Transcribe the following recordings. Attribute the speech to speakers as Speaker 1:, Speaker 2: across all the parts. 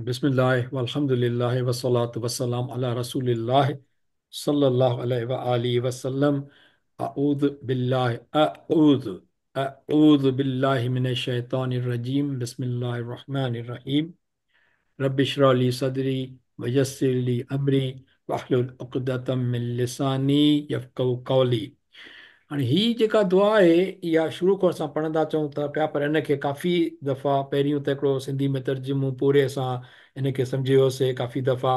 Speaker 1: बिस्मिल्लाह वल्हम्दुलिल्लाह वस्सलातु वस्सलाम अला रसूलिल्लाह सल्लल्लाहु अलैहि व आलिहि वसल्लम। अऊज़ु बिल्लाहि अऊज़ु अऊज़ु बिल्लाहि मिनश शैतानिर रजीम। बिस्मिल्लाहिर रहमानिर रहीम। रब्बि इश्रह ली सदरी व यस्सिर ली अमरी वहलुल उक़दतम मिन लिसानी यफ़क़हू क़ौली। हाणे ही जेका दुआ आहे इहा शुरू खां असां पढ़ंदा अचूं था पिया, पर इन खे काफ़ी दफ़ा पहिरियों त हिकिड़ो सिंधी में तर्जुमो पूरे असां इन खे सम्झी वियोसीं काफ़ी दफ़ा,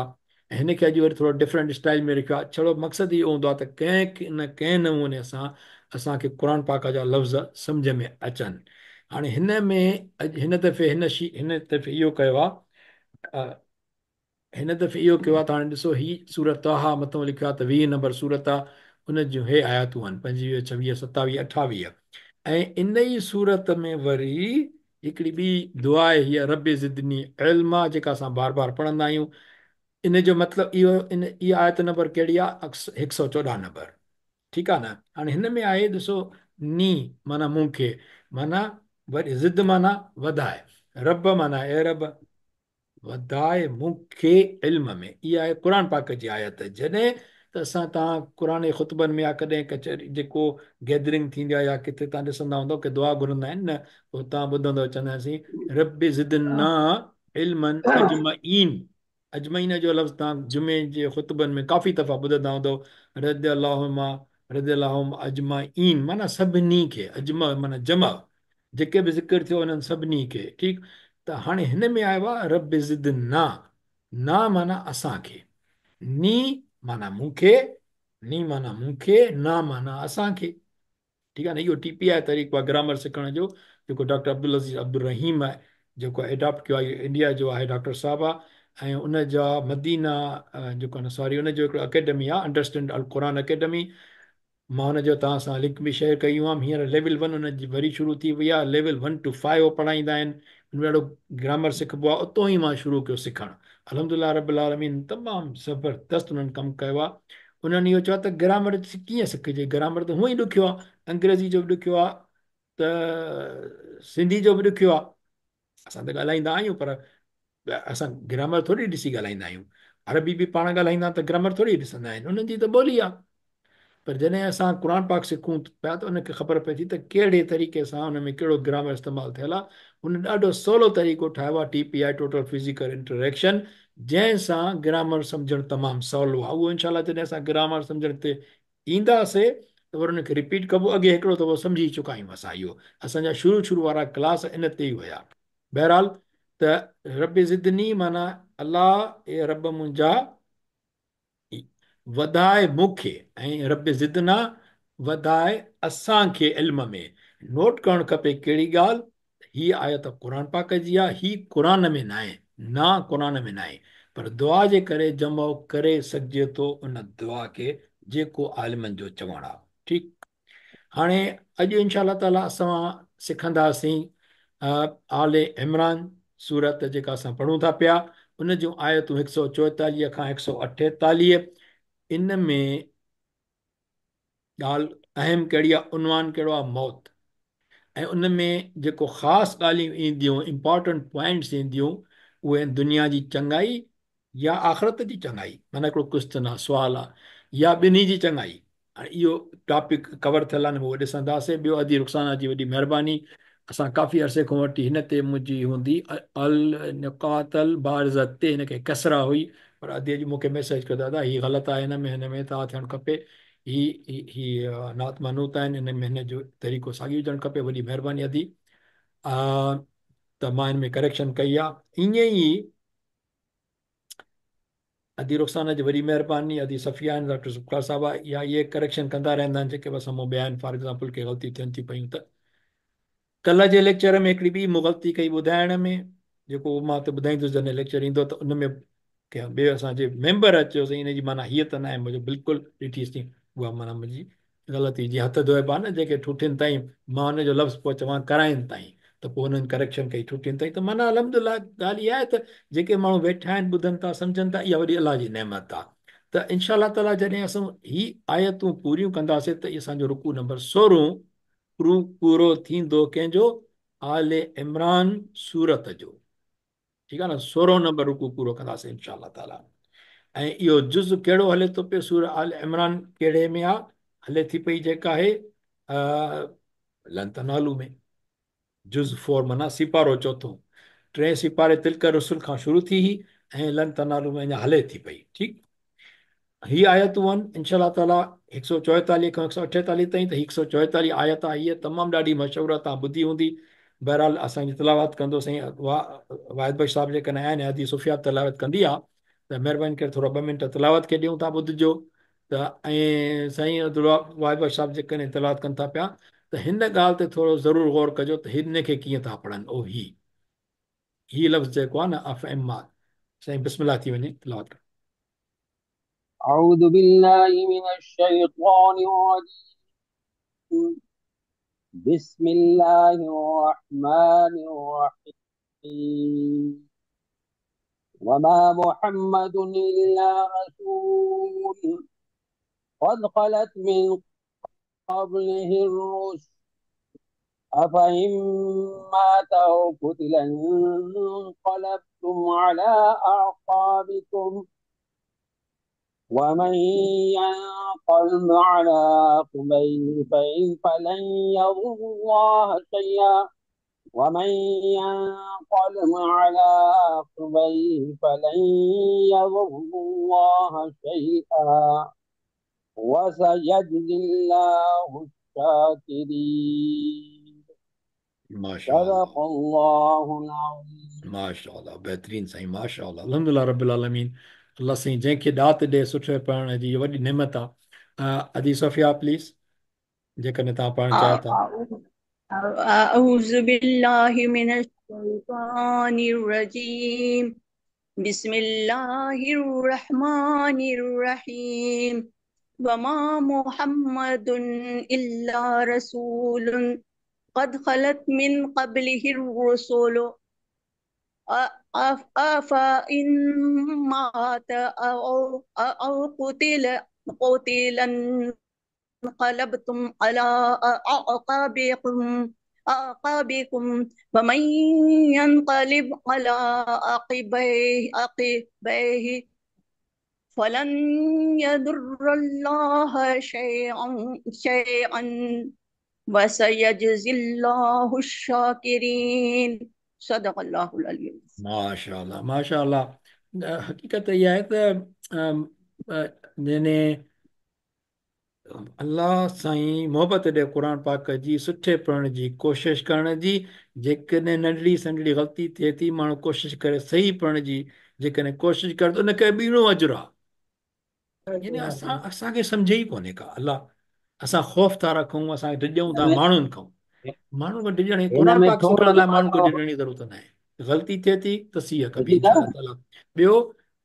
Speaker 1: ऐं हिन खे अॼु वरी थोरो डिफरेंट स्टाइल में रखियो आहे। छड़ो मक़सदु इहो हूंदो आहे त कंहिं न कंहिं नमूने सां असांखे क़ुर पाक जा लफ़्ज़ सम्झ में अचनि। हाणे हिन में अॼु हिन दफ़े हिन she हिन दफ़े इहो कयो आहे, हिन दफ़े इहो कयो आहे त हाणे ॾिसो ही सूरत तहा मथां लिखियो आहे त 20 नंबर सूरत आहे, उन जूं हे आयातूं आहिनि 25, 26, 27, 28। ऐं इन ई सूरत में वरी हिकिड़ी ॿी दुआ आहे, हीअ रब ज़िदनी इल्मा, जेका असां बार बार पढ़ंदा आहियूं। इन जो मतिलबु इहो इन इहा आयत नंबर कहिड़ी आहे? 114 नंबर, ठीकु आहे न। हाणे हिन में आहे ॾिसो नी माना मूंखे, माना वरी ज़िद माना वधाए, रब माना ए रब वधाए मूंखे इल्म में। इहा आहे क़ुर पाक जी आयत। जॾहिं त असां तव्हां क़ुर ख़ुतबनि में या कॾहिं कचहरी जेको गैदरिंग थींदी आहे या किथे तव्हां ॾिसंदा हूंदव की दुआ घुरंदा आहिनि न, पोइ तव्हां ॿुधंदव चवंदासीं रब ज़िदना इल्मन अजमईन। अजमईन जो लफ़्ज़ तव्हां जुमे जे ख़ुतबनि में काफ़ी दफ़ा ॿुधंदा हूंदव, रद अलाहुमा रद अलाहुम अजमईन माना सभिनी खे, अजमा माना जमा, जेके बि ज़िक्र थियो उन्हनि सभिनी खे, ठीकु। त हाणे हिन में आयो आहे रब ज़िदना, ना माना असांखे, नी माना मूंखे, नी माना मूंखे, ना माना असांखे, ठीकु आहे न। इहो टीपी आहे तरीक़ो आहे ग्रामर सिखण जो, जेको डॉक्टर अब्दुल अज़ीज़ अब्दुल रहीम आहे, जेको एडॉप्ट कयो आहे, इंडिया जो आहे डॉक्टर साहिबु आहे, ऐं उन जा मदीना जेको आहे न, सॉरी, उन जो हिकिड़ो अकेडमी आहे, अंडरस्टैंड अल क़ुर अकेडमी। मां हुनजो तव्हां सां लिंक बि शेयर कई हुअमि। हींअर लेवल 1 हुनजी वरी शुरू थी वई आहे, लेवल 1 to 5 पढ़ाईंदा आहिनि, हुन में अहिड़ो ग्रामर सिखबो आहे। उतां ई मां शुरू कयो सिखणु, अल्हम्दुलिल्लाह रब्बिल आलमीन तमामु ज़बरदस्त उन्हनि कमु कयो आहे। उन्हनि इहो चयो त ग्रामर कीअं सिखिजे, ग्रामर त हूअं ई ॾुखियो आहे, अंग्रेज़ी जो बि ॾुखियो आहे त सिंधी जो बि ॾुखियो आहे। असां त ॻाल्हाईंदा आहियूं पर असां ग्रामर थोरी ॾिसी ॻाल्हाईंदा आहियूं। अरबी बि पाण ॻाल्हाईंदा त ग्रामर थोरी ॾिसंदा आहिनि, उन्हनि जी त ॿोली आहे। पर जॾहिं असां क़ुर पाक सिखूं पिया त उनखे ख़बर पए थी त कहिड़े तरीक़े सां हुन में कहिड़ो ग्रामर इस्तेमालु थियल आहे। हुन ॾाढो सवलो तरीक़ो ठाहियो आहे, TPI total physical interaction, जंहिंसां ग्रामर सम्झणु तमामु सवलो आहे। उहो इंशाअल्लाह जॾहिं असां ग्रामर सम्झण ते ईंदासीं त वरी हुनखे रिपीट कबो। अॻे हिकिड़ो दफ़ो सम्झी चुका आहियूं असां, इहो असांजा शुरू शुरू वारा क्लास इन ते ई हुया। बहरहाल त रब ज़िदनी माना अल्लाह ए रब मुंहिंजा वधाए मूंखे, ऐं रब ज़िदना वधाए असांखे इल्म में। नोट करणु खपे कहिड़ी ॻाल्हि, हीअ आयत क़ुर पाक जी आहे, ही क़ुर में न आहे, ना क़ुर में न आहे, पर दुआ जे करे जमो करे सघिजे थो उन दुआ खे, जेको आलिमनि जो चवणु आहे, ठीकु। हाणे अॼु इंशा ताला असां सिखंदासीं आल इमरान सूरत जेका असां पढ़ूं था पिया, उन जूं आयतूं 144 खां 148। इन में ॻाल्हि अहम कहिड़ी आहे, उनवान कहिड़ो आहे, मौत। ऐं उन में जेको ख़ासि ॻाल्हियूं ईंदियूं, इम्पोर्टेंट पॉइंट्स ईंदियूं, उहे आहिनि दुनिया जी चङाई या आख़िरत जी चङाई, माना हिकिड़ो क्वेश्चन आहे, सुवाल आहे, या ॿिन्ही जी चङाई। हाणे इहो टॉपिक कवर थियल आहे, उहो ॾिसंदासीं। ॿियो अदी रुखसाना जी वॾी महिरबानी, असां काफ़ी अरसे खां वठी हिन ते मुंहिंजी हूंदी अल निकातल बारज़त ते हिनखे कसरा हुई, पर अदी अॼु मूंखे मैसेज कयो दादा हीअ ग़लति आहे, हिन में त थियणु खपे, ही ही नात मानूत आहिनि, हिन में हिन जो तरीक़ो साॻियो हुजणु खपे। वॾी महिरबानी अदी, त मां हिन में करेक्शन कई आहे। ईअं ई अदी रुखसाना जी वॾी महिरबानी, अदी सफ़िया आहिनि, डॉक्टर ज़ुल्फ़िकार साहिबु आहे, या इहे करेक्शन कंदा रहंदा आहिनि जेके बि असां मां ॿिया आहिनि। फॉर एग्ज़ाम्पल के ग़लतियूं थियनि थी पयूं त कल्ह जे लेक्चर में हिकिड़ी ॿी मूं ग़लती कई ॿुधाइण में, जेको मां त ॿुधाईंदुसि जॾहिं लेक्चर ईंदो त उन में कंहिं ॿिए असांजे मेंबर अचो साईं, इन जी माना हीअ त न आहे, मुंहिंजो बिल्कुलु ॾिठीसीं उहा माना मुंहिंजी ग़लती, जीअं हथ धोइबा न जेके ठूठियुनि ताईं, मां हुनजो लफ़्ज़ पोइ चवां कराइनि ताईं, त पोइ हुननि करेक्शन कई ठूठियुनि ताईं। त माना अल्हम्दुलिल्लाह ॻाल्हि इहा आहे त जेके माण्हू वेठा आहिनि, ॿुधनि था, सम्झनि था, इहा वॾी अल्लाह जी नेमत आहे। त इंशा ताला जॾहिं असां ही आयतूं पूरियूं कंदासीं त असांजो रुकू नंबर 16 पूरो थींदो, कंहिंजो? आल इमरान सूरत जो। ठीकु आहे न, 16 नंबर रुकू पूरो कंदासीं इनशा अल्लाह ताला। ऐं इहो जुज़ कहिड़ो हले थो पियो? सूरह आल इमरान कहिड़े में आहे? हले थी पई जेका आहे लन तनालू में, जुज़ 4 माना सिपारो चोथों, टे सिपारे तिलक रसुल खां शुरू थी हुई ऐं लन तनालू में अञा हले थी पई। ठीकु, ही आयतूं आहिनि इनशा ताला 144 खां 148 ताईं, त 144 आयत आहे, हीअ तमामु ॾाढी मशहूरु आहे, तव्हां ॿुधी हूंदी। बहरहाल असांजी तिलावत कंदो साईं वाहिद बख्श साहिबु जेकॾहिं आहिनि, अदी सुफिया तिलावत कंदी आहे, त महिरबानी करे थोरो 2 मिंट तिलावत खे ॾियूं था ॿुधजो। त ऐं साईं वाहिद बख्श साहिबु जेकॾहिं तिलावत कनि था पिया त हिन ॻाल्हि ते थोरो ज़रूरु गौर कजो त हिन खे कीअं था पढ़नि। ओ ही ही लफ़्ज़ जेको आहे न अफ एम मार, साईं बिस्मिल्लाह थी वञे तिलावत करो।
Speaker 2: أعوذ بالله من الشيطان الرجيم. بسم الله الرحمن الرحيم. وما محمد إلا رسول قد خلت من قبله الرسل أفإن مات أو قتل انقلبتم على أعقابكم ومن ينقلب على عقبيه فلن يضر الله شيئا ومن ينقلب على عقبيه فلن يضر الله شيئا وسيجزي الله الشاكرين.
Speaker 1: माशाअल्लाह,
Speaker 2: صدق الله العظيم.
Speaker 1: माशाअल्लाह, बेहतरीन साईं, माशाअल्लाह, अल्हम्दुलिल्लाह रब्बिल आलमीन। अल्लाह साईं जंहिंखे ॾात ॾे सुठे पढ़ण जी, वॾी नेमत आहे। अदी सोफिया प्लीज़, जेकॾहिं तव्हां पढ़णु चाहो था।
Speaker 3: أعوذ بالله من الشيطان الرجيم. بسم الله الرحمن الرحيم. وما محمد إلا رسول قد خلت من قبله الرسل أفإن مات أو قتل انقلبتم على أعقابكم ومن ينقلب على عقبيه فلن يضر الله شيئا وسيجزي الله الشاكرين. صدق الله العلي.
Speaker 1: माशाअल्लाह, माशाअल्लाह। हक़ीक़त इहा आहे त जॾहिं अल्लाह साईं मोहबत ॾे क़ुर पाक जी सुठे पढ़ण जी कोशिशि करण जी, जेकॾहिं नंढड़ी संढड़ी ग़लती थिए थी, माण्हू कोशिशि करे सही पढ़ण जी, जेकॾहिं कोशिशि करे त उनखे ॿीणो अजुर आहे। यानी असां असांखे सम्झ ई कोन्हे का अल्लाह, असां ख़ौफ़ था रखूं, असां डिॼूं था माण्हुनि खां, माण्हुनि खां डिॼण,
Speaker 2: हिन
Speaker 1: क़ुर
Speaker 2: में
Speaker 1: पाक
Speaker 2: थोरो
Speaker 1: सिखण लाइ
Speaker 2: जेको
Speaker 1: माण्हुनि खे
Speaker 2: आहे
Speaker 1: डिॼण जी ज़रूरत न आहे। ग़लती थिए थी त सीह कबी
Speaker 2: रशीदा
Speaker 1: इंशा ताला। ॿियो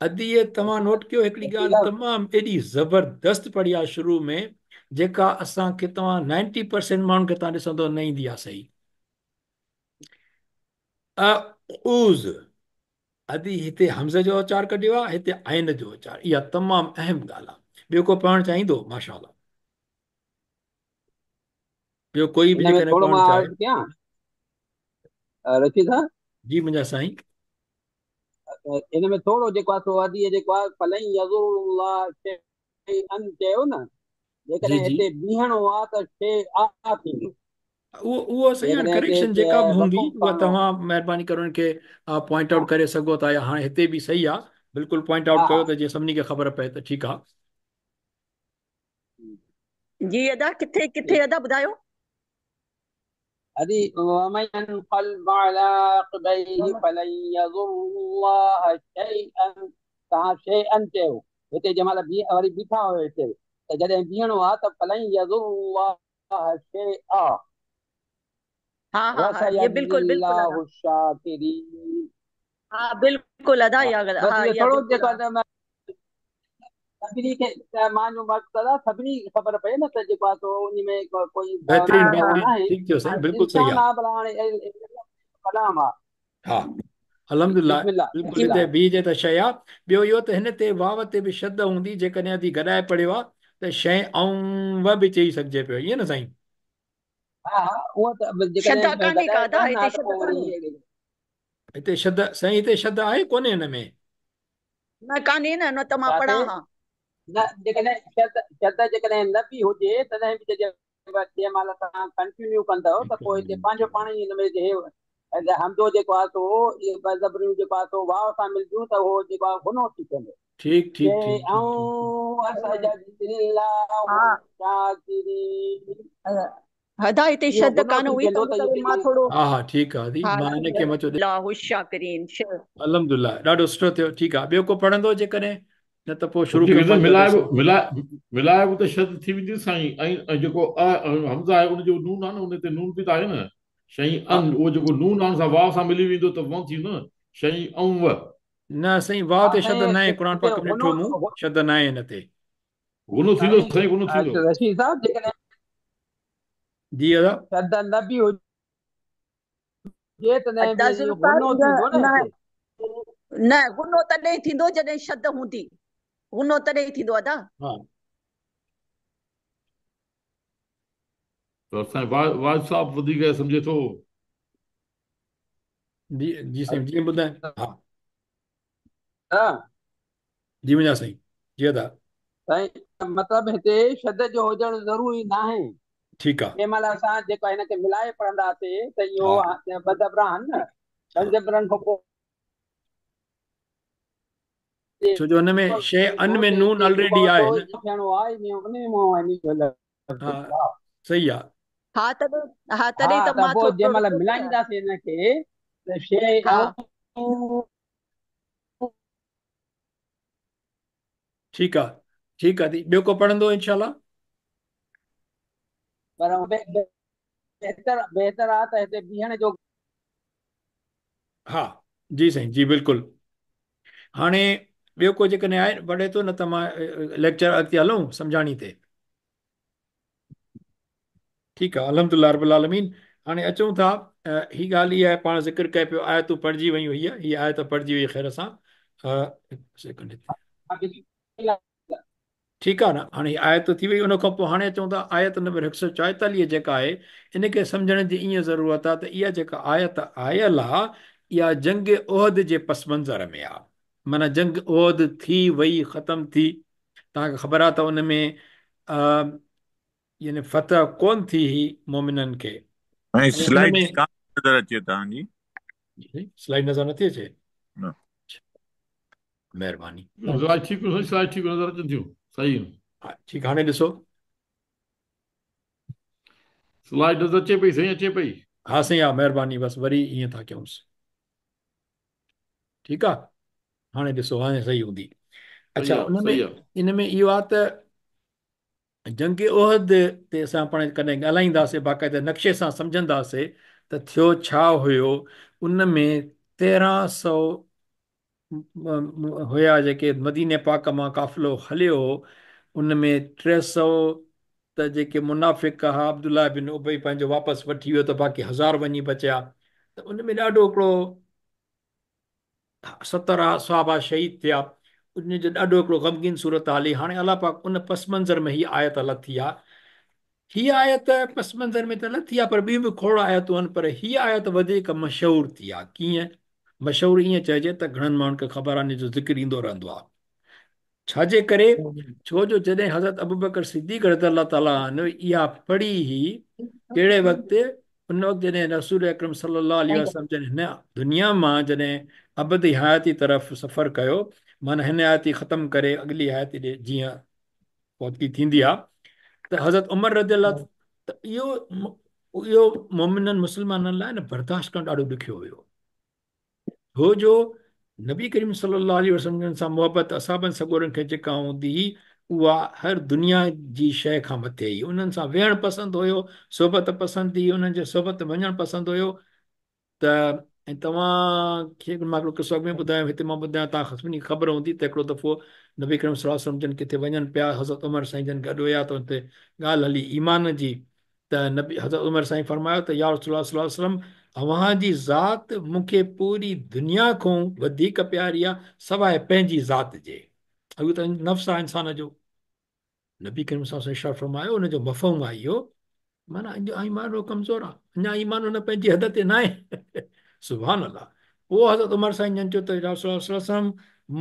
Speaker 1: अदीअ तव्हां नोट कयो हिकिड़ी ॻाल्हि
Speaker 2: रशीदा
Speaker 1: तमामु एॾी ज़बरदस्त पढ़ी आहे शुरू में, जेका असांखे तव्हां 90% माण्हुनि खे तव्हां ॾिसंदो न ईंदी आहे सही। अऊज़, अदी हिते हमज़े जो उचार कढियो आहे, हिते आइन जो उचार, इहा तमामु अहम ॻाल्हि आहे। ॿियो को पढ़णु चाहींदो? माशाअल्लाह, ॿियो कोई बि
Speaker 2: हिन में
Speaker 1: जेकॾहिं
Speaker 2: थोरो
Speaker 1: पढ़णु
Speaker 2: मां
Speaker 1: चाहे।
Speaker 2: अर्ज़ु कयां रशीदा
Speaker 1: जी मुंहिंजा साईं।
Speaker 2: हिन में थोरो जेको आहे सो अदीअ जेको आहे फलन यज़ुरुल्लाह शैअन चयो न,
Speaker 1: जी
Speaker 2: जेकॾहिं
Speaker 1: जी,
Speaker 2: हिते बीहणो आहे त शे आ थींदो।
Speaker 1: उहो उहो सही हाणे
Speaker 2: जेकॾहिं हिते
Speaker 1: करेक्शन जेका बि हूंदी
Speaker 2: वक़ूफ़
Speaker 1: उहा
Speaker 2: करिणो
Speaker 1: तव्हां महिरबानी करे उनखे पॉइंट
Speaker 2: हा
Speaker 1: आउट करे सघो था, या हाणे हिते बि सही आहे, बिल्कुलु पॉइंट आउट
Speaker 2: हा
Speaker 1: कयो
Speaker 2: हा
Speaker 1: त जीअं सभिनी खे ख़बर पए त ठीकु आहे।
Speaker 3: जी अदा, किथे किथे अदा ॿुधायो?
Speaker 2: अदी वमन यनक़लब अला अक़बैहि फलन यज़ुर्रुल्लाह शैअन, तव्हां शैअन चयो हिते जंहिं महिल वरी बीठा हुयो हिते, त जॾहिं बीहणो आहे त फलन यज़ुर्रुल्लाह शैअ
Speaker 3: हाँ हाँ हाँ, ये बिल्कुल बिल्कुल अदा,
Speaker 2: वसयजज़िल्लाहु शाकिरीन।
Speaker 3: हाँ बिल्कुल अदा,
Speaker 2: हा,
Speaker 3: या
Speaker 2: बसि
Speaker 3: हाँ
Speaker 2: इहो
Speaker 3: या
Speaker 2: थोरो
Speaker 3: बिल्कुल
Speaker 2: जेको
Speaker 3: अदा।
Speaker 2: आहे त सभिनी खे मुंहिंजो मक़सदु आहे सभिनी खे ख़बर पए न त जेको आहे सो उन में कोई
Speaker 1: बहितरीन
Speaker 3: हाँ
Speaker 2: उहो
Speaker 3: हाँ
Speaker 2: न
Speaker 1: बहितरीन,
Speaker 2: आहे,
Speaker 1: ठीकु थियो साईं, बिल्कुलु सही
Speaker 2: इंसान
Speaker 1: आहे।
Speaker 2: आहे भला हाणे कलाम आहे।
Speaker 1: हा, अल्हम्दुलिल्लाह,
Speaker 2: बिस्मिल्लाह
Speaker 1: बिल्कुलु
Speaker 2: बिस्मिल्लाह।
Speaker 1: हिते बीह जे त शइ आहे। ॿियो इहो त हिन ते वाव ते बि शद हूंदी, जेकॾहिं अदी गॾाए पढ़ियो आहे त शइ ऐं व बि चई सघिजे पियो, ईअं न साईं?
Speaker 2: हा हा, उहो त
Speaker 3: शद
Speaker 2: जेकॾहिं
Speaker 3: कान्हे का
Speaker 2: गॾाए
Speaker 3: अदा,
Speaker 2: पढ़नि हा
Speaker 3: हिते
Speaker 2: त
Speaker 3: शद
Speaker 2: पोइ वरी
Speaker 3: कान्हे।
Speaker 2: इहे
Speaker 1: هتي شد سائين هتي شد آهي ڪونهي هن ۾؟
Speaker 3: نه ڪانهي نه، نه ته مان
Speaker 2: ڪاٿي؟
Speaker 3: پڙهان ها.
Speaker 2: نه جيڪڏهن شد شد جيڪڏهن نه به هجي تڏهن به جڏهن جنهن مهل توهان ڪنٽينيو ڪندؤ ته پوء هتي پنهنجو پاڻ ئي هن ۾ هي حمزو جيڪو آهي سو اهي ٻه زبريون جيڪو آهي سو واو سان ملنديون ته اهو جيڪو آهي غنو ٿي پوندو.
Speaker 1: ٺيڪ ٺيڪ ٺيڪ ٺيڪ ٺيڪ.
Speaker 3: ها ادا هتي شد ڪانه هئي تنهن ڪري مان ٿورو.
Speaker 1: ها ها ٺيڪ آ ادي مان هن کي مان چيو.
Speaker 3: الله الشاڪرين.
Speaker 1: الحمدلله ڏاڍو سٺو ٿيو ٺيڪ آ ٻيو ڪو پڙهندو جيڪڏهن نه ته پوء شروع ڪيون پنهنجو
Speaker 4: ملائبو ملائبو ته شد ٿي ويندي سائين ۽ جيڪو ا همزه آهي ان جو نون آهي نه ان تي نون به ته آهي نه شيء ان اهو جيڪو نون آهي ان سان واو سان ملي ويندو ته و ٿي ويندو نه شيء ا و.
Speaker 1: نه سائين واو تي شد ناهي قرآن پاڪ ۾ ڏٺو مون شد ناهي ان تي.
Speaker 4: غنو ٿيندو سائين غنو ٿيندو.
Speaker 2: رشيد صاحب جيڪڏهن
Speaker 1: جي ادا.
Speaker 2: شد نه به هجي تڏهن
Speaker 3: ادا
Speaker 2: به
Speaker 3: ذوالفقار
Speaker 2: غنو ٿيندو نه
Speaker 3: نه
Speaker 2: هتي.
Speaker 3: نه غنو تڏهن ٿيندو جڏهن شد هوندي غنو تڏهن ٿيندو ادا.
Speaker 1: ها.
Speaker 4: ته سائين واحد صاحب وڌيڪ سمجهي ٿو.
Speaker 1: جي جي سائين جي ٻڌائين ها.
Speaker 2: ها.
Speaker 1: جي منهنجا سائين جي ادا.
Speaker 2: سائين مطلب هتي شد جو هجڻ ضروري ناهي.
Speaker 1: ٺيڪ آ.
Speaker 2: جنهن مهل اسان جيڪو هن کي ملائي پڙهنداسي ته اهو ٻه زبرا آهن نه ٻن زبرن کان پوء
Speaker 1: ڇو جو هن ۾ شيء ان ۾ نون آلريڊي آهي نه.
Speaker 2: ٿيڻو آهي ان ۾
Speaker 1: ها صحيح آ.
Speaker 3: ها تڏهن ها تڏهن ته
Speaker 2: ته
Speaker 3: مان
Speaker 2: پوء
Speaker 3: ٿورو
Speaker 2: جنهن مهل
Speaker 3: رڪيو
Speaker 2: ملائينداسين هن کي ته شيء
Speaker 3: ها.
Speaker 1: ٺيڪ آ ٺيڪ آ ٻيو ڪو پڙهندو انشاء الله.
Speaker 2: پر بهتر بهتر آ ته هتي بيهڻ جو.
Speaker 1: ها جي سائين جي بلڪل هاڻي ٻيو ڪو جيڪڏهن آهي پڙهي ٿو نه ته مان ليڪچر اڳتي هلون سمجهاڻي تي. ٺيڪ آ الحمدلله رب العالمين هاڻي اچون ٿا هي ڳالهه اها آهي پاڻ ذڪر ڪئي پيو آيتون پڙهجي ويون هي هي آيت پڙهجي وئي خير سان سيڪنڊ ٺيڪ آ نه هاڻي هي آيت ٿي وئي ان کان پوء هاڻي اچون ٿا آيت نمبر 144 جيڪا آهي ان کي سمجهڻ جي ائين ضرورت آ ته اها جيڪا آيت آيل آ اها جنگ احد جي پس منظر ۾ آ معنيٰ جنگ احد ٿي وئي ختم ٿي توهان کي خبر آ ته ان ۾ يعني فتح ڪون ٿي هئي مؤمنن کي.
Speaker 5: ۽
Speaker 1: ۽ ان
Speaker 5: سلائيڊ
Speaker 1: ۾.
Speaker 5: ڪانه نظر اچي توهان جي.
Speaker 1: سلائيڊ نظر نٿي اچي؟
Speaker 5: نه.
Speaker 1: مهرباني.
Speaker 4: سلائيڊ ٺيڪ سائين سلائيڊ ٺيڪ نظر اچن ٿيون صحيح.
Speaker 1: ها ٺيڪ هاڻي ڏسو.
Speaker 4: سلائيڊ نظر اچي پئي سائين اچي پئي.
Speaker 1: ها سائين ها مهرباني بس وري ائين ٿا ڪيونس. ٺيڪ آ هاڻي ڏسو هاڻي صحيح هوندي. اڇا ان ۾ ان ۾ اهو آ ته جنگ احد تي اسان پاڻ ڪڏهن ڳالهائينداسين باقاعده نقشي سان سمجهنداسين ته ٿيو ڇا هيو ان ۾ 1300 هيا جيڪي مديني پاڪ مان قافلو هليو هو ان ۾ 300 ته جيڪي منافق ها عبدالله بن ابي پنهنجو واپس وٺي ويو ته باقي 1000 وڃي بچيا ته ان ۾ ڏاڍو هڪڙو 70 صحابه شهيد ٿيا ان جو ڏاڍو هڪڙو غمگين صورت حال هئي. هاڻي الله پاڪ ان پس منظر ۾ هي آيت لٿي آ. هي آيت پس منظر ۾ ته لٿي آ پر ٻيون به کوڙ آيتون آهن پر هي آيت وڌيڪ مشهور ٿي آ. ڪيئن مشهور؟ ائين چئجي ته گهڻن ماڻهن کي خبر آ ان جو ذڪر ايندو رهندو آ. ڇا جي ڪري؟ ڇو جو جڏهن حضرت ابوبڪر صديق رضي الله تعالٰي عنه اها پڙهي هئي، ڪهڙي وقت؟ ان وقت جڏهن رسول اڪرم صلي الله عليه وسلم جن هن دنيا مان جڏهن ابدي حياتي طرف سفر ڪيو، معنيٰ هن حياتي ختم ڪري اڳلي حياتي ڏي جيئن فوتگي ٿيندي آ ته حضرت عمر رضي الله ته اهو اهو مؤمنن مسلمانن لاء نه برداشت ڪرڻ ڏاڍو ڏکيو هيو. ڇو جو نبي ڪريم صلي الله عليه وسلم جن سان محبت اصحابن سڳورن کي جيڪا هوندي هئي اها هر دنيا جي شيء کان مٿي هئي. انهن سان ويهڻ پسند هيو، صحبت پسند هئي، انهن جي صحبت ۾ وڃڻ پسند هيو ته ۽ توهان کي مان هڪڙو قصو اڳ ۾ ٻڌايو هتي مان ٻڌايان توهان کي سڀني کي خبر هوندي ته هڪڙو دفعو نبي ڪريم صلي الله عليه وسلم جن ڪٿي وڃن پيا حضرت عمر سائين جن گڏ هيا ته اتي ڳالهه هلي ايمان جي ته نبي حضرت عمر سائين فرمايو ته يا رسول الله صلي الله عليه وسلم اوهان جي ذات مون کي پوري دنيا کان وڌيڪ پياري آهي سواء پنهنجي ذات جي. اهو ته نفس آهي انسان جو. نبي ڪريم صلي الله عليه وسلم ارشاد فرمايو ان جو مفهوم آهي اهو معنيٰ اڃا ايمان اهو ڪمزور آهي اڃا ايمان ان پنهنجي حد تي ناهي. سبحان الله. پوء حضرت عمر سائين جن چيو ته يا رسول الله صلي الله عليه وسلم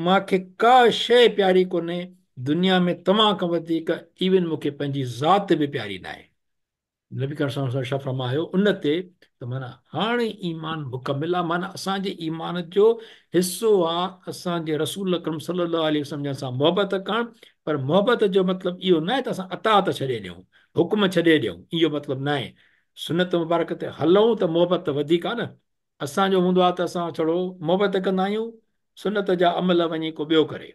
Speaker 1: مان کي ڪا شيء پياري ڪونهي دنيا ۾ توهان کان وڌيڪ، ايون مون کي پنهنجي ذات به پياري ناهي. نبي ڪريم صلي الله عليه وسلم ارشاد فرمايو ان تي ته معنيٰ هاڻي ايمان مڪمل آ، معنيٰ اسان جي ايمان جو حصو آ اسان جي رسول اڪرم صلي الله عليه وسلم جن سان محبت ڪرڻ، پر محبت جو مطلب اهو ناهي ته اسان اطاعت ڇڏي ڏيون، حڪم ڇڏي ڏيون، اهو مطلب ناهي. سنت مبارڪ تي هلون ته محبت ته وڌيڪ آ نه. اسان جو هوندو آ ته اسان ڇڙو محبت ڪندا آهيون، سنت جا عمل وڃي ڪو ٻيو ڪري.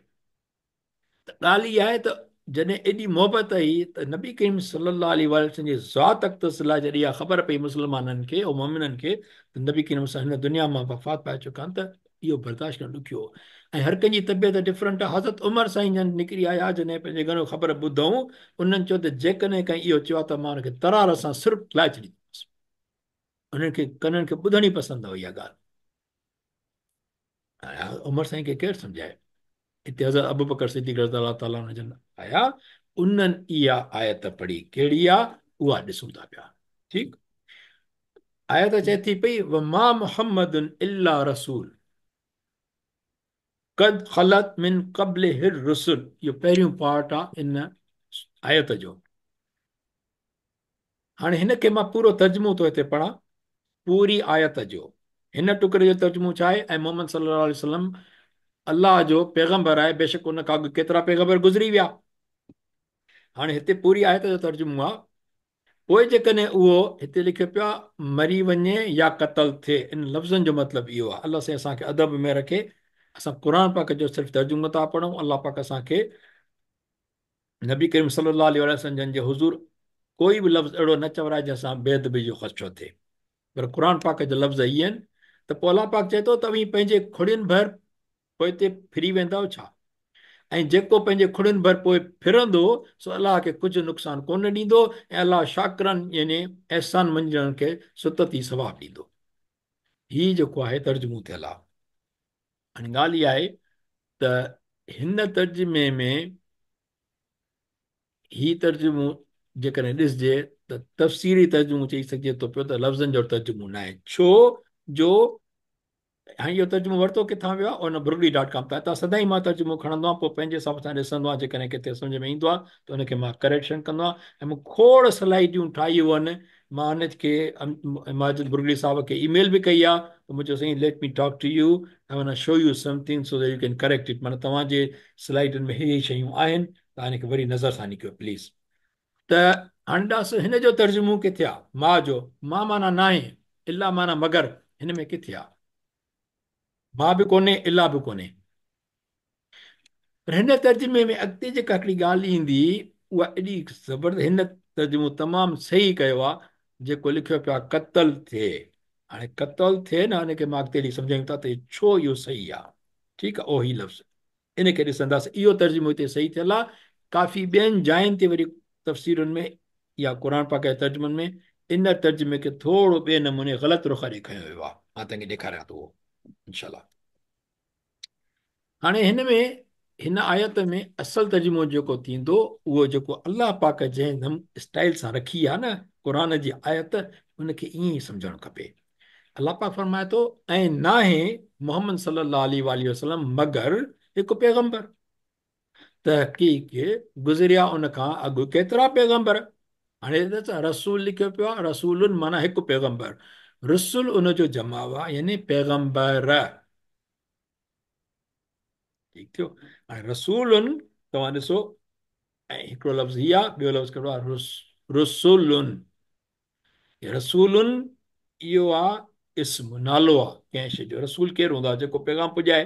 Speaker 1: ته ڳالهه اها آهي ته جڏهن ايڏي محبت هئي ته نبي ڪريم صلي الله عليه واٰله وسلم جي ذات اقدس لاء جڏهن اها خبر پئي مسلمانن کي او مؤمنن کي ته نبي ڪريم صلي هن دنيا مان وفات پائي چڪا آهن ته اهو برداشت ڪرڻ ڏکيو هو ۽ هر ڪنهن جي طبيعت ڊفرنٽ آهي. حضرت عمر سائين جن نڪري آيا جڏهن پنهنجي گهر خبر ٻڌائون انهن چيو ته جيڪڏهن ڪنهن اهو چيو آهي ته مان ان کي ترار سان سر لاهي ڇڏيندس. انهن کي ڪنن کي ٻڌڻ ئي پسند نه هئي اها ڳالهه. عمر سائين کي ڪير سمجهائي؟ اتي حضرت ابوبڪر صديق رضي الله تعالٰي عنه جن آيا، انهن اها آيت پڙهي، ڪهڙي آ؟ اها ڏسون ٿا پيا. ٺيڪ، آيت چئي ٿي پئي وما محمد الا رسول قد خلت من قبله الرسل. اهو پهريون پارٽ آ ان آيت جو. هاڻي هن کي مان پورو ترجمو ٿو هتي پڙهان، پوري آيت جو هن ٽڪري جو ترجمو ڇا آهي؟ ۽ محمد صلي الله عليه وسلم الله جو پيغمبر آهي، بيشڪ ان کان اڳ ڪيترا پيغمبر گذري ويا. هاڻي هتي پوري آيت جو ترجمو آهي. پوء جيڪڏهن اهو هتي لکيو پيو آهي مري وڃي يا قتل ٿئي، ان لفظن جو مطلب اهو آهي. الله سائين اسان کي ادب ۾ رکي، اسان قرآن پاڪ جو صرف ترجمو ٿا پڙهون، الله پاڪ اسان کي نبي ڪريم صلي الله عليه وسلم جن جي حضور ڪوئي به لفظ اهڙو نه چورائي جنهن سان بي ادبي جو خدشو ٿئي، پر قرآن پاڪ جا لفظ هي آهن ته پوء الله پاڪ چئي ٿو ته اوهين پنهنجي کڙين ڀر پوئتي ڦري ويندؤ ڇا؟ ۽ جيڪو پنهنجي کڙين ڀر پوء ڦرندو سو الله کي ڪجهه نقصان ڪونه ڏيندو ۽ الله شاڪرن يعني احسان مڃيندڙن کي ستت ئي ثواب ڏيندو. هي جيڪو آهي ترجمو ٿيل آهي. هاڻي ڳالهه اها آهي ته هن ترجمي ۾ هي ترجمو جيڪڏهن ڏسجي ته تفسيري ترجمو چئي سگهجي ٿو پيو ته لفظن جو ترجمو ناهي، ڇو جو هاڻي اهو ترجمو ورتو ڪٿان ويو آهي؟ ان برگڙي ڊاٽ ڪام تان. تان سدائين مان ترجمو کڻندو آهيان پوء پنهنجي حساب سان ڏسندو آهيان، جيڪڏهن ڪٿي سمجهه ۾ ايندو آهي ته ان کي مان ڪريڪشن ڪندو آهيان ۽ مون کوڙ سلائيڊيون ٺاهيون آهن. مان ان کي ماجد برگڙي صاحب کي اي ميل به ڪئي آهي ته مون چيو سائين let me talk to you I want show you something so that you can correct it, معنيٰ توهان جي سلائيڊن ۾ هي هي شيون آهن، توهان ان کي وري نظر ثاني ڪيو پليز. ته هاڻي ڏس هن جو ترجمو ڪٿي آ؟ ما جو، ما معنيٰ ناهي، الا معنيٰ مگر، هن ۾ ڪٿي آ؟ ما به ڪونهي الا به ڪونهي. پر هن ترجمي ۾ اڳتي جيڪا هڪڙي ڳالهه ايندي اها ايڏي زبردست، هن ترجمو تمام صحيح ڪيو آ جيڪو لکيو پيو آ قتل ٿئي. هاڻي قتل ٿئي نه ان کي مان اڳتي هلي سمجهايون ٿا ته ڇو اهو صحيح آ. ٺيڪ آ، اهو هي لفظ ان کي ڏسنداسين اهو ترجمو هتي صحيح ٿيل آ. ڪافي ٻين جاين تي وري تفسيرن ۾ يا قرآن پاڪ جي ترجمن ۾ ان ترجمي کي ٿورو ٻئي نموني غلط رخ ڏي کنيو ويو آ. مان توهان کي ڏيکاريان ٿو اهو انشاء الله. هاڻي هن ۾ هن آيت ۾ اصل ترجمو جيڪو ٿيندو اهو جيڪو الله پاڪ جنهن اسٽائل سان رکي آهي نه قرآن جي آيت ان کي ائين ئي سمجهڻ کپي. الله پاڪ فرمائي ٿو ۽ ناهي محمد صلي الله عليه واٰله وسلم مگر هڪ پيغمبر. تحقيق گذريا ان کان اڳ ڪيترا پيغمبر. هاڻي ڏس رسول لکيو پيو آهي، رسول معنيٰ هڪ پيغمبر، رسل ان جو جمع آهي يعني پيغمبر. ٺيڪ ٿيو. هاڻي رسول توهان ڏسو ۽ هڪڙو لفظ هي آهي، ٻيو لفظ ڪهڙو آهي؟ رسل. رسول اهو آهي اسم، نالو آهي ڪنهن شيء جو. رسول ڪير هوندو آهي؟ جيڪو پيغام پڄائي.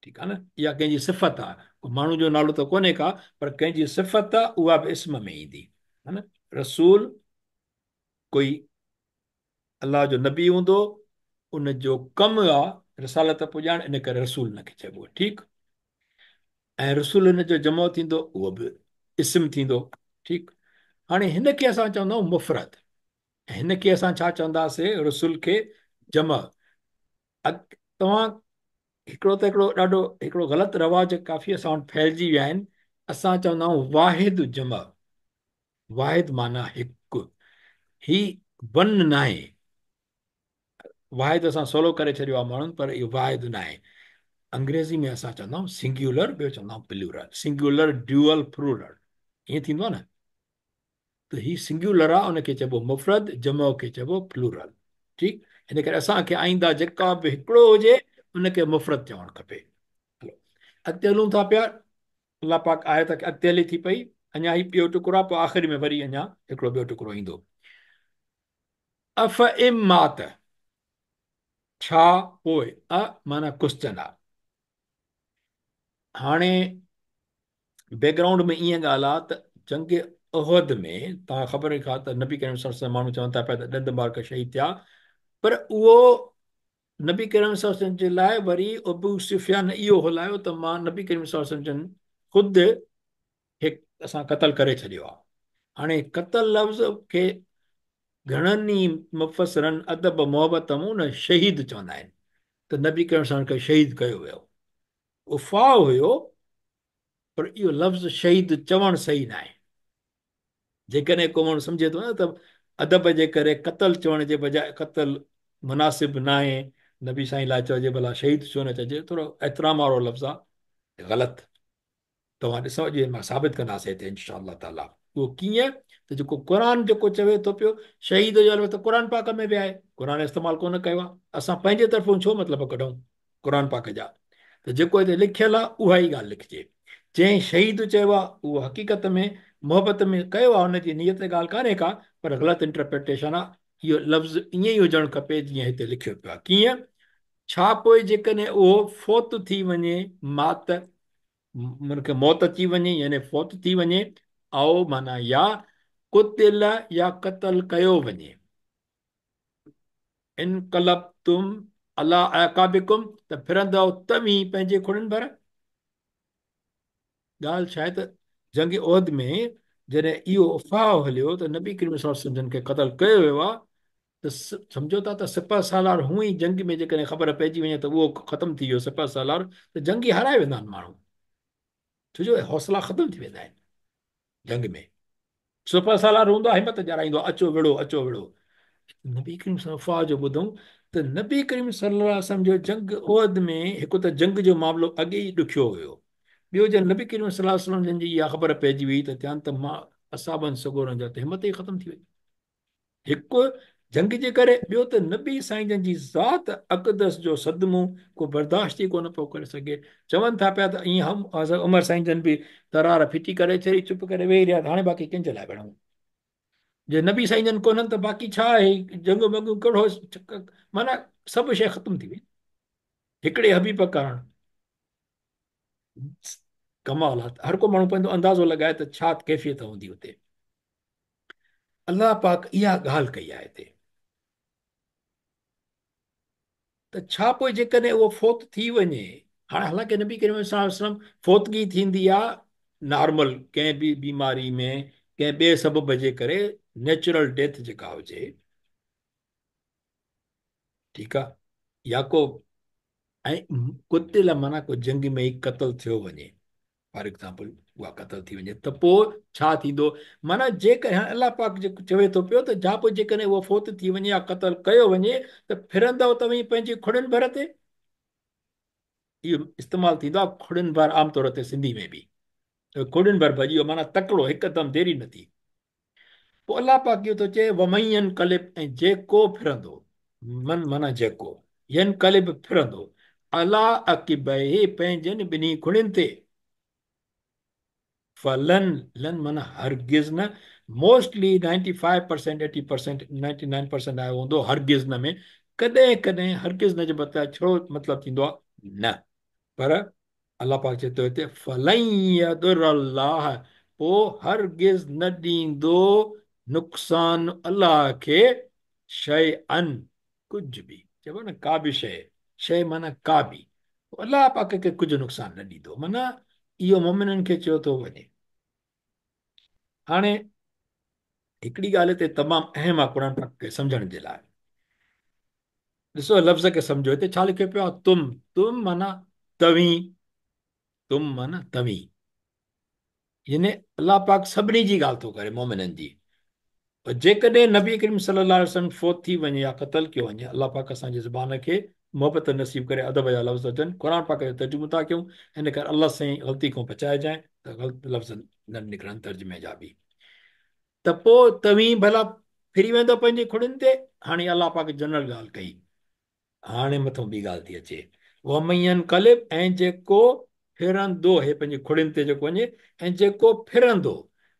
Speaker 1: ٺيڪ آهي نه، اها ڪنهن جي صفت آهي، ڪو ماڻهو جو نالو ته ڪونهي ڪا، پر ڪنهن جي صفت آهي اها به اسم ۾ ايندي ها نه. رسول ڪوئي الله جو نبي هوندو، ان جو ڪم آ رسالت پڄائڻ، ان ڪري رسول ان کي چئبو. ٺيڪ، ۽ رسول ان جو جمع ٿيندو اهو به اسم ٿيندو. ٺيڪ، هاڻي هن کي اسان چوندا آهيون مفرد ۽ هن کي اسان ڇا چونداسين؟ رسل کي جمع. توهان هڪڙو ته هڪڙو ڏاڍو هڪڙو غلط رواج ڪافي اسان وٽ ڦهلجي ويا آهن، اسان چوندا آهيون واحد جمع. واحد معنيٰ هڪ، هي ون ناهي. واحد اسان سولو ڪري ڇڏيو آهي ماڻهن، پر اهو واحد نه آهي. انگريزي ۾ اسان چوندا آهيون سنگيولر، ٻيو چوندا آهيون پلورل. سنگيولر، ڊيوئل، پلورل، ائين ٿيندو آهي نه. ته هي سنگيولر آهي، ان کي چئبو مفرد، جمع کي چئبو پلورل. ٺيڪ، ان ڪري اسان کي آئنده جيڪا به هڪڙو هجي ان کي مفرد چوڻ کپي. هلو اڳتي هلون ٿا پيا. الله پاڪ آيت کي اڳتي هلي ٿي پئي، اڃا هي ٻيو ٽڪرو آهي، پوء آخر ۾ وري اڃا هڪڙو ٻيو ٽڪرو ايندو. افان مات، ڇا پوء، ا معنيٰ ڪوسچن آ. هاڻي بيڪ گرائونڊ ۾ ائين ڳالهه آ ته جنگ احد ۾ توهان خبر رکا ته نبي ڪريم صلي الله عليه وسلم ماڻهو چون ٿا پيا ته ڏند مبارڪ شهيد ٿيا، پر اهو نبي ڪريم صلي الله عليه وسلم جي لاء وري ابو سفيان اهو هلايو ته مان نبي ڪريم صلي الله عليه وسلم جن خود هڪ اسان قتل ڪري ڇڏيو آ. هاڻي قتل لفظ کي گهڻن ئي مفسرن ادب محبت مون نه شهيد چوندا آهن ته نبي ڪريم صلي الله عليه وسلم کي شهيد ڪيو ويو. افواهه هيو، پر اهو لفظ شهيد چوڻ صحيح ناهي. جيڪڏهن ڪو ماڻهو سمجهي ٿو نه ته ادب جي ڪري قتل چوڻ جي بجاء قتل مناسب ناهي، نبي سائين لاء چئجي ڀلا شهيد ڇو نه چئجي، ٿورو احترام وارو لفظ آ، غلط. توهان ڏسو اڄ مان ثابت ڪنداسين هتي انشاء الله تعالي اهو ڪيئن ته جيڪو قرآن جيڪو چوي ٿو پيو شهيد جو لفظ ته قرآن پاڪ ۾ به آهي، قرآن استعمال ڪونه ڪيو آهي، اسان پنهنجي طرفون ڇو مطلب ڪڍون قرآن پاڪ جا، ته جيڪو هتي لکيل آهي اها ئي ڳالهه لکجي. جنهن شهيد چيو آهي اهو حقيقت ۾ محبت ۾ ڪيو آهي، ان جي نيت ڳالهه ڪانهي ڪا، پر غلط انٽرپريٽيشن آهي. اهو لفظ ائين ئي هجڻ کپي جيئن هتي لکيو پيو آهي. ڪيئن؟ ڇا پوء جيڪڏهن اهو فوت ٿي وڃي، مات، ان کي موت اچي وڃي يعني فوت ٿي وڃي، او معنيٰ يا، قتل يا قتل ڪيو وڃي، انقلبتم علي اعقابڪم ته ڦرندؤ توهين پنهنجي کڙين ڀر. ڳالهه ڇا آهي ته جنگ احد ۾ جڏهن اهو افواهه هليو ته نبي ڪريم صلي الله عليه وسلم جن کي قتل ڪيو ويو آهي ته سمجهو ٿا ته سپهه سالار هونء ئي جنگ ۾ جيڪڏهن خبر پئجي وڃي ته اهو ختم ٿي ويو سپهه سالار ته جنگ ئي هارائي ويندا آهن ماڻهو، ڇو جو حوصلا ختم ٿي ويندا آهن جنگ ۾. سپهه سالار هوندو آهي همت ڏيارائيندو آهي اچو وڙهو اچو وڙهو. نبي ڪريم صلي الله افواهه جو ٻڌون ته نبي ڪريم صلي الله عليه وسلم جو جنگ احد ۾ هڪ ته جنگ جو معاملو اڳي ئي ڏکيو هيو، ٻيو جڏهن نبي ڪريم صلي الله عليه وسلم جن جي اها خبر پئجي وئي ته ٿيان ته مان اصحابن سڳورن جا ته همت ئي ختم ٿي وئي. هڪ جنگ جي ڪري، ٻيو ته نبي سائين جن جي ذات اقدس جو صدمو ڪو برداشت ئي ڪونه پيو ڪري سگهي. چون ٿا پيا ته ائين هم حضرت عمر سائين جن به ترار ڦٽي ڪري ڇڏي، چپ ڪري ويهي رهيا ته هاڻي باقي ڪنهن جي لاء وڙهون؟ جي نبي سائين جن ڪونهن ته باقي ڇا آهي؟ جنگ منگ ڪهڙو معنيٰ سڀ شيء ختم ٿي وئي هڪڙي حبيب ڪارڻ. ڪمال آ، هر ڪو ماڻهو پنهنجو اندازو لڳائي ته ڇا ڪيفيت هوندي اتي. الله پاڪ اها ڳالهه ڪئي آهي هتي ته ڇا پوء جيڪڏهن اهو فوت ٿي وڃي، هاڻي حالانڪه نبي ڪريم صلي الله عليه وسلم فوتگي ٿيندي آ نارمل ڪنهن به بيماري ۾ ڪنهن ٻئي سبب جي ڪري نيچرل ڊيٿ جيڪا هجي، ٺيڪ آ، يا ڪو ۽ قتل معنيٰ ڪو جنگ ۾ ئي قتل ٿيو وڃي، فار ايگزامپل اها قتل ٿي وڃي ته پوء ڇا ٿيندو؟ معنيٰ جيڪڏهن هاڻي الله پاڪ جيڪو چوي ٿو پيو ته جا پوء جيڪڏهن اهو فوت ٿي وڃي يا قتل ڪيو وڃي ته ڦرندؤ توهين پنهنجي کڙين ڀر تي. اهو استعمال ٿيندو آهي کڙين ڀر عام طور تي سنڌي ۾ به کڙين ڀر ڀڄي ويو معنيٰ تڪڙو هڪدم ديري نه ٿي. پوء الله پاڪ اهو ٿو چئي ومن ينقلب ۽ جيڪو ڦرندو، من معنيٰ جيڪو، ينقلب ڦرندو، عليٰ عقبيه پنهنجن ٻنهي کڙين تي، فلن، لن معنيٰ هرگز نه، mostly ninety five percent, eighty percent, ninety nine percent آيو هوندو هرگز نه ۾، ڪڏهن ڪڏهن هرگز نه جو مطلب ڇڙو مطلب ٿيندو آهي نه، پر الله پاڪ چئي ٿو هتي فلن يضر الله پوء هرگز نه ڏيندو نقصان الله کي شيئا ڪجهه به، چئبو آهي نه ڪا به شيء، شيء معنيٰ ڪا به، پوء الله پاڪ کي ڪجهه نقصان نه ڏيندو، معنيٰ اهو مؤمنن کي چيو ٿو وڃي. هاڻي هڪڙي ڳالهه هتي تمام اهم آهي قرآن پاڪ کي سمجهڻ جي لاء. ڏسو لفظ کي سمجهو، هتي ڇا لکيو پيو آهي؟ تم، تم معنيٰ توهين، تم معنيٰ توهين، يعني الله پاڪ سڀني جي ڳالهه ٿو ڪري مؤمنن جي، पर जेकॾहिं नबी करीम सल्लल्लाहु अलैहि वसल्लम फ़ौत थी वञे या क़तल कयो वञे, अलाह पाक असांजी ज़बान खे मोहबत नसीब करे, अदब जा लफ़्ज़ हुजनि। क़ुर पाक जो तर्जुमो था कयूं, इन करे अलाह साईं ग़लती खां बचाइजांइ त ग़लति लफ़्ज़ न निकिरनि तर्जुमे जा बि। त पोइ तव्हीं भला फिरी वेंदो पंहिंजी खुड़ियुनि ते। हाणे अलाह पाक जनरल ॻाल्हि कई, हाणे मथां ॿी ॻाल्हि थी अचे, वमयन कलिब, ऐं जेको फिरंदो, हे पंहिंजी खुड़ियुनि ते जेको वञे, ऐं जेको फिरंदो।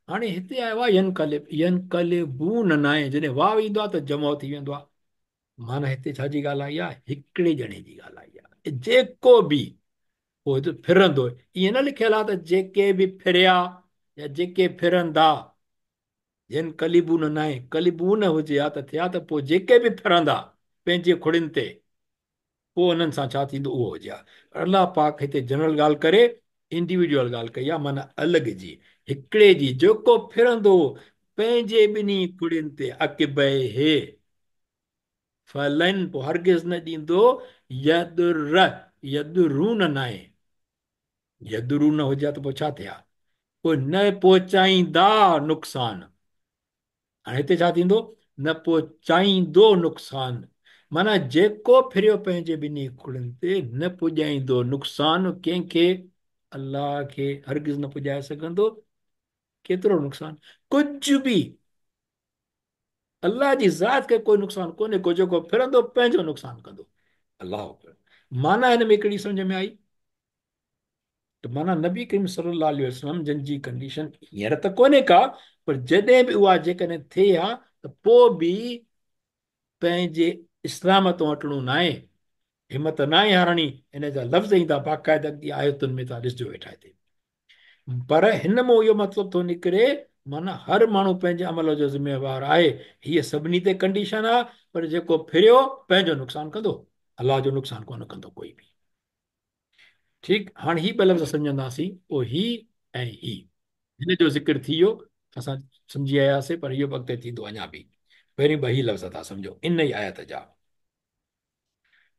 Speaker 1: हाणे हिते आयो आहे यनकलिब, यनकलिबून न आहे, जॾहिं वाव ईंदो आहे त जमो थी वेंदो आहे। माना हिते छाजी ॻाल्हि आई आहे? हिकिड़े ॼणे जी ॻाल्हि आई आहे, जेको बि पोइ हिते फिरंदो। ईअं न लिखियलु आहे त जेके बि फिरिया या जेके फिरंदा, यनकलिबून न आहे, कलिबून हुजे हा त थिया त पोइ जेके बि फिरंदा पंहिंजी खुड़ियुनि ते, पोइ उन्हनि सां छा थींदो उहो हुजे हा। अलाह पाक हिते जनरल ॻाल्हि करे इंडिविजुअल ॻाल्हि कई आहे, माना अलॻि जी, हिकिड़े जी, जेको फिरंदो पंहिंजे ॿिन्ही खुड़ियुनि ते, अकिबे फलन, पोइ हरगिज़ न ॾींदो, यदुर, यदुरून न आहे, यदुरून हुजे हा त पोइ छा थिया, पोइ न पहुचाईंदा नुक़सान। हाणे हिते छा थींदो, न पहुचाईंदो नुक़सान, माना जेको फिरियो पंहिंजे ॿिन्ही खुड़ियुनि ते न पुॼाईंदो नुक़सान कंहिंखे, अलाह खे हरगिज़ न पुॼाए सघंदो। केतिरो नुक़सान? कुझु बि अलाह जी ज़ात खे कोई नुक़सानु कोन्हे को, जेको फिरंदो पंहिंजो नुक़सानु कंदो। अलाह माना हिन में हिकिड़ी सम्झ में आई त माना नबी करीम सल्लल्लाहु अलैहि वसल्लम जन जी कंडीशन हींअर त कोन्हे का, पर जॾहिं बि उहा जेकॾहिं थिए हा त पोइ बि पंहिंजे इस्लाम तो हटणो न आहे, हिमत न आहे हारणी। हिन जा लफ़्ज़ ईंदा बाक़ाइदा आयतुनि में, तव्हां ॾिसजो वेठा हिते। पर हिन मां इहो मतिलबु थो निकिरे, माना हर माण्हू पंहिंजे अमल जो ज़िम्मेवार आहे। हीअ सभिनी ते कंडीशन आहे, पर जेको फिरियो पंहिंजो नुक़सानु कंदो, अलाह जो नुक़सानु कोन कंदो कोई बि। ठीकु, हाणे ही ॿ लफ़्ज़ सम्झंदासीं, पोइ ही ऐं ही, हिन जो ज़िक्र थी वियो, असां सम्झी आयासीं, पर इहो बि अॻिते थींदो अञा बि। पहिरीं ॿ ही लफ़्ज़ था सम्झो इन ई आयत जा।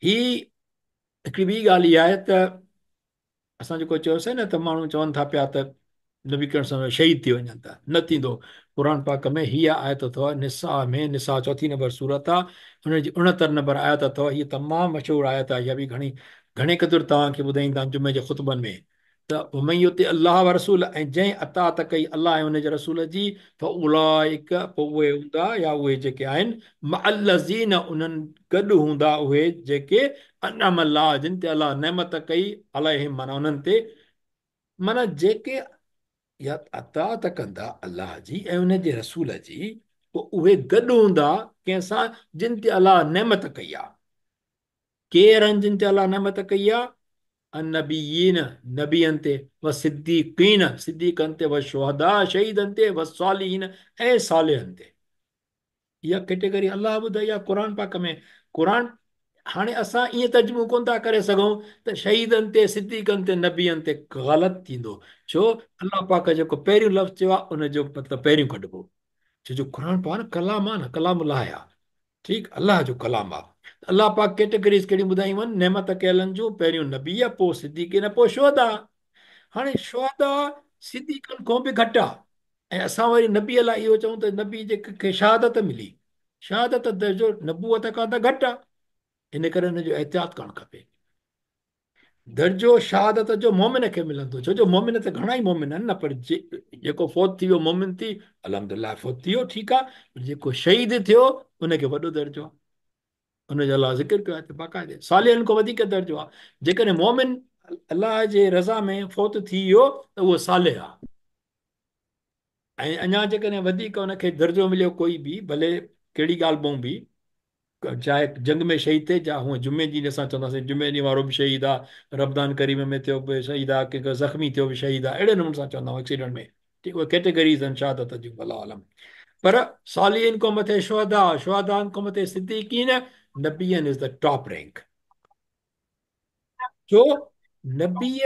Speaker 1: ही हिकिड़ी ॿी ॻाल्हि इहा आहे त असां जेको चयोसीं न त माण्हू चवनि था पिया त नबी करीम सां शहीद थी वञनि था, न थींदो। क़ुर पाक में हीअ आयत अथव, निसा में, निसा चौथी नंबर सूरत आहे, हुनजी 69 नंबर आयत अथव। हीअ तमामु मशहूरु आयत आहे, इहा बि घणी घणे क़दुरु तव्हांखे ॿुधाईंदा आहिनि जुमे जे ख़ुतबनि में त वमन युति अल्लाह व रसूल, ऐं जंहिं अतात कई अलाह ऐं हुनजे रसूल जी, फ़उलाइक, पोइ उहे हूंदा या उहे जेके आहिनि, मअल्लज़ीन, उन्हनि गॾु हूंदा उहे जेके अनअम अल्लाह, जिन ते अलाह नेमत कई, अलैहिम माना उन्हनि ते, माना जेके या अतात कंदा अलाह जी ऐं हुनजे रसूल जी, पोइ उहे गॾु हूंदा कंहिंसां, जिन ते अलाह नेमत कई आहे। केरु आहिनि जिन ते अलाह नेमत कई आहे? अन्नबीयीन, नबियनि ते, व सिद्दीक़ीन, सिद्दीक़नि ते, व शुहदा, शहीदनि ते, व सालिहीन, ऐं सालिहनि ते। इहा कैटेगरी अलाह ॿुधाई आहे क़ुर पाक में। क़ुर हाणे असां ईअं तर्जुमो कोन था करे सघूं त शहीदनि ते, सिद्दीक़नि ते, नबियनि ते, ग़लति थींदो। छो अलाह पाक जेको पहिरियों लफ़्ज़ चयो आहे उनजो मतिलबु पहिरियों कढिबो, छो जो क़ुर पाक कलाम आहे न, कलाम अलाह आहे, ठीकु, अलाह जो कलाम आहे। अलाह पाक कैटेगरीज़ कहिड़ियूं ॿुधायूं आहिनि नेमत कयलनि जूं? पहिरियों नबी आहे, पोइ सिद्दीक़, पोइ शुहदा। हाणे शुहदा सिद्दीक़नि खां बि घटि आहे, ऐं असां वरी नबीअ लाइ इहो चऊं त नबी जेके शहादत मिली, शहादत दर्जो नबूअत खां त घटि आहे, इन करे हुनजो एहतियातु करणु खपे। दर्जो शहादत जो मोमिन खे मिलंदो, छो जो मोमिन त घणा ई मोमिन आहिनि न, पर जेको फौत थी वियो मोमिन थी, अल्हम्दुलिल्लाह फौत थी वियो, ठीकु आहे, पर जेको शहीद थियो उनखे वॾो दर्जो आहे, हुनजो अलाह ज़िक्र कयो आहे बाक़ाइदे। सालिहनि खां वधीक दर्जो आहे। जेकॾहिं मोमिन अलाह जे रज़ा में फौत थी वियो त उहो सालिह आहे, ऐं अञा जेकॾहिं वधीक हुनखे दर्जो मिलियो कोई बि, भले कहिड़ी ॻाल्हि पाऊं बि, चाहे जंग में शहीद थिए, या हूअं जुमे ॾींहुं असां चवंदासीं जुमे ॾींहुं वारो बि शहीद आहे, रमज़ान करीम में थियो बि शहीद आहे, कंहिंखां ज़ख़्मी थियो बि शहीद आहे, अहिड़े नमूने सां चवंदा आहियूं एक्सीडेंट में, ठीकु, उहे कैटेगरीज़ आहिनि शहादत जूं, अलाह आलम। पर सालिहीन खां मथे शुहदा, शुहदान खां मथे सिद्दीक़ीन, नबियन is the top rank. छो नबी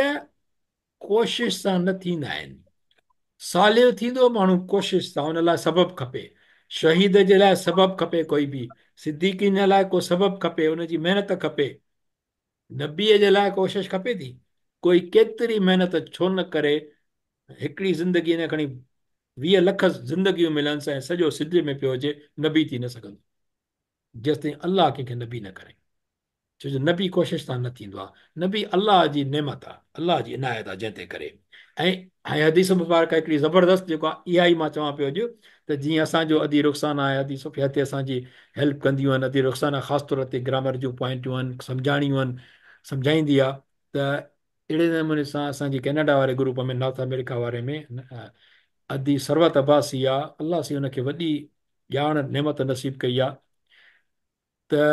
Speaker 1: कोशिश सां न थींदा आहिनि, सालिह थींदो माण्हू कोशिश सां, हुन लाइ सबबु खपे, शहीद जे लाइ सबबु खपे, कोई बि सिद्दीक़ीन लाइ को सबबु खपे, हुनजी महिनत खपे, नबीअ जे लाइ कोशिश खपे थी। कोई केतिरी महिनत छो न करे, हिकिड़ी ज़िंदगी न खणी 20 لک زندگيون ملنس ۽ سڄو سجدي ۾ پيو هجي، نبي ٿي نه سگهندو، جيستائين الله ڪنهن کي نبي نه ڪري. ڇو جو نبي ڪوشش سان نه ٿيندو آهي، نبي الله جي نعمت آهي، الله جي عنايت آهي جنهن تي ڪري. ۽ هي حديث مبارڪ هڪڙي زبردست جيڪو آهي اها ئي مان چوان پيو اڄ ته جيئن اسان جو ادي رخسانه آهي ادي صوفيا هتي اسان جي هيلپ ڪنديون آهن، ادي رخسانه خاص طور تي گرامر جون پوائنٽون آهن سمجهاڻيون آهن سمجهائيندي آهي ته اهڙي نموني سان اسان جي ڪينيڊا واري گروپ ۾ نارٿ آمريڪا واري ۾ ادي ثروت عباسي آهي، الله سائين ان کي وڏي ڄاڻ نعمت نصيب ڪئي آهي ته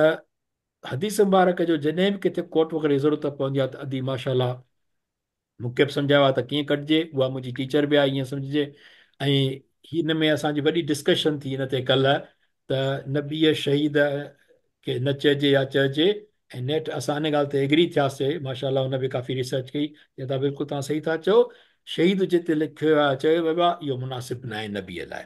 Speaker 1: حديث مبارڪ جو جڏهن به ڪٿي ڪوٽ وغيره جي ضرورت پوندي آهي ته ادي ماشاء الله مون کي به سمجهايو آهي ته ڪيئن ڪڍجي، اها منهنجي ٽيچر به آهي ائين سمجهجي ۽ هن ۾ اسان جي وڏي ڊسڪشن ٿي ان تي ڪلهه ته نبي شهيد کي نه چئجي يا چئجي ۽ نيٺ اسان ان ڳالهه تي ايگري ٿياسي ماشاء الله هن به ڪافي ريسرچ ڪئي چي ادا بلڪل توهان صحيح ٿا چئو شهيد جتي لکيو آهي چيو ويو آهي اهو مناسب ناهي نبي لاء.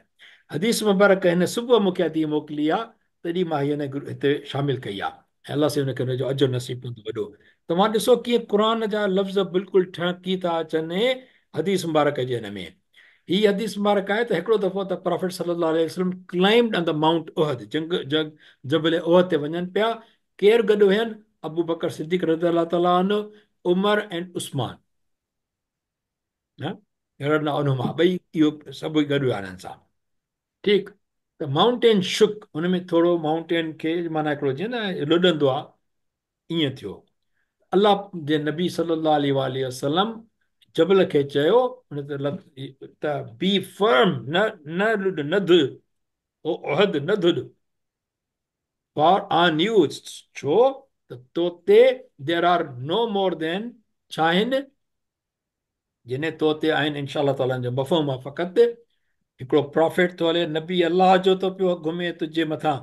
Speaker 1: حديث مبارڪ هن صبح مون کي ادي موڪلي آهي تڏهن مان هيء هتي شامل ڪئي آهي ۽ الله سائين ان کي ان جو اجر نصيب ڪندو وڏو. توهان ڏسو ڪيئن قرآن جا لفظ بلڪل ٺهڪي ٿا اچن حديث مبارڪ جي هن ۾. هي حديث مبارڪ آهي ته هڪڙو دفعو ته Prophet صلي الله عليه وسلم climbed on the Mount Uhud جنگ جنگ جبل احد تي وڃن پيا ڪير گڏ هين ابوبڪر صديق رضي الله تعالٰي عنه عمر ۽ عثمان نه رضي الله عنهما ٻئي اهو سڀ گڏ هيا انهن سان. ٺيڪ ته مائونٽين شڪ ان ۾ ٿورو مائونٽين کي معنيٰ هڪڙو جيئن نه لڏندو آ ائين ٿيو الله جي نبي صلي الله عليه واٰله وسلم جبل کي چيو ان ته بي فرم نه نه لڏ نه ڌ او احد نه ڌڏ فار آن يو ڇو ته تو تي there are no more than ڇا آهن جنھن تو تي آھن انشاء الله تعالٰي ان جو مفھوم آ فقط ھڪڙو پرافيٽ ٿو ھلي نبي الله جو ٿو پيو گھمي تنھنجي مٿان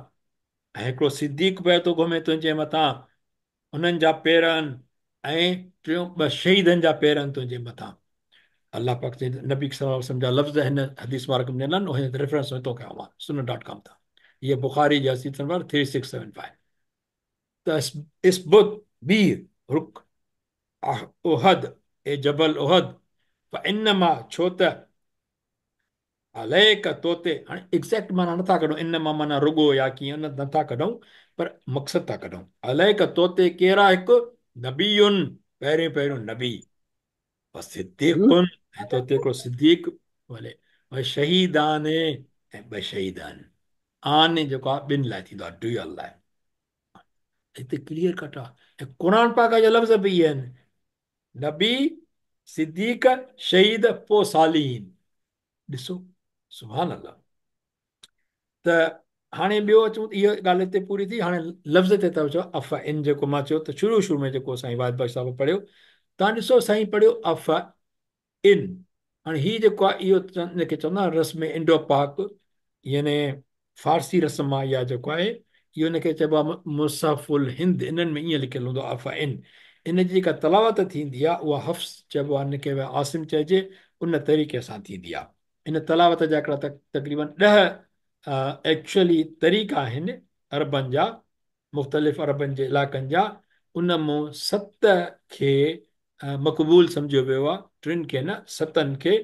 Speaker 1: ۽ ھڪڙو صديق پيو ٿو گھمي تنھنجي مٿان انھن جا پير آھن ۽ ٽيون ٻه شھيدن جا پير آھن تنھنجي مٿان الله پاڪ جي نبي صلي الله عليه وسلم جا لفظ ھن حديث مبارڪ ۾ ڏنل آھن اھي ريفرنس ۾ توکي آوان سنت ڊاٽ ڪام تان ھيء بخاري جي حديث نمبر 3675 ته اثبت بيھ رڪ احد، اي جبل احد، فانما ڇو ته عليڪ تو تي، هاڻي ايگزيڪٽ معنيٰ نٿا ڪڍون انما معنيٰ رڳو يا ڪيئن نه نٿا ڪڍون پر مقصد ٿا ڪڍون عليڪ تو تي ڪير آهي هڪ نبي پهريون پهريون نبي وصديق ۽ تو تي هڪڙو صديق ڀلي وشهيدان ۽ ٻه شهيد آهن آن جيڪو آهي ٻن لاء ٿيندو آهي ڊوئل لاء هتي ڪليئر ڪٽ آ ۽ قرآن پاڪ جا لفظ به اهي آهن نبي صديق شهيد پو صالحين ڏسو سبحان الله ته هاڻي ٻيو اچون اها ڳالهه هتي پوري ٿي هاڻي لفظ تي ٿا چئو اف ان جيڪو مان چيو ته شروع شروع ۾ جيڪو سائين واحد بخش صاحب پڙهيو تان ڏسو سائين پڙهيو اف ان، هاڻي هي جيڪو آهي اهو ان کي چوندا آهن رسم انڊو پاڪ يعني فارسي رسم آهي اها جيڪو آهي اهو ان کي چئبو آهي مصحف الهند انهن ۾ ائين لکيل هوندو آهي اف ان ان جي جيڪا تلاوت ٿيندي آهي اها حفص چئبو آهي ان کي عاصم چئجي ان طريقي سان ٿيندي آهي ان تلاوت جا هڪڙا تقريبن 10 ايڪچوئلي طريقا آهن عربن جا مختلف عربن جي علائقن جا ان مون ست کي مقبول سمجهيو ويو آهي ٽن کي نه ستن کي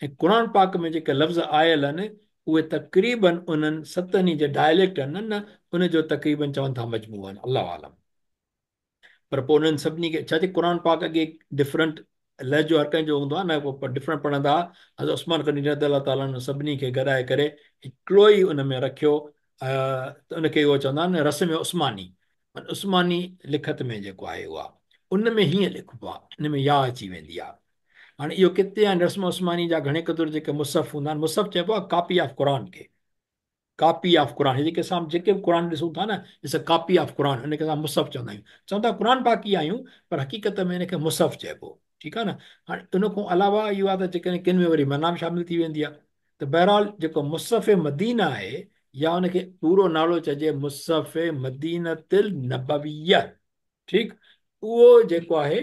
Speaker 1: ۽ قرآن پاڪ ۾ جيڪي لفظ آيل آهن اهي تقريبن انهن ستن ئي جي ڊائليڪٽ آهن نه ان جو تقريبن چون ٿا مجموعو آهن الله اعلم پر پوء انهن سڀني کي ڇا جي قرآن پاڪ اڳي ڊفرنٽ لهجو هر ڪنهن جو هوندو آهي نه پوء ڊفرنٽ پڙهندا هئا حضرت عثمان غني رضي الله تعالٰي عنه سڀني کي گڏائي ڪري هڪڙو ئي ان ۾ رکيو ته ان کي اهو چوندا آهن رسم عثماني عثماني لکت ۾ جيڪو آهي اها ان ۾ هيئن لکبو آهي ان ۾ يا اچي ويندي آهي هاڻي اهو ڪٿي آهن رسم عثماني جا گهڻي قدر جيڪي مصحف هوندا آهن مصحف چئبو آهي ڪاپي آف قرآن کي ڪاپي آف قرآن هي جيڪي اسان جيڪي به قرآن ڏسون ٿا نه it's a copy of Quran ان کي اسان مصحف چوندا آهيون چون ٿا قرآن پاڪ ئي آهيون پر حقيقت ۾ ان کي مصحف چئبو ٺيڪ آهي نه هاڻي ان کان علاوه اهو آهي ته جيڪڏهن ڪن ۾ وري معنيٰ به شامل ٿي ويندي آهي ته بهرحال جيڪو مصحف مدينه آهي يا ان کي پورو نالو چئجي مصحف مدينة النبويه ٺيڪ اهو جيڪو آهي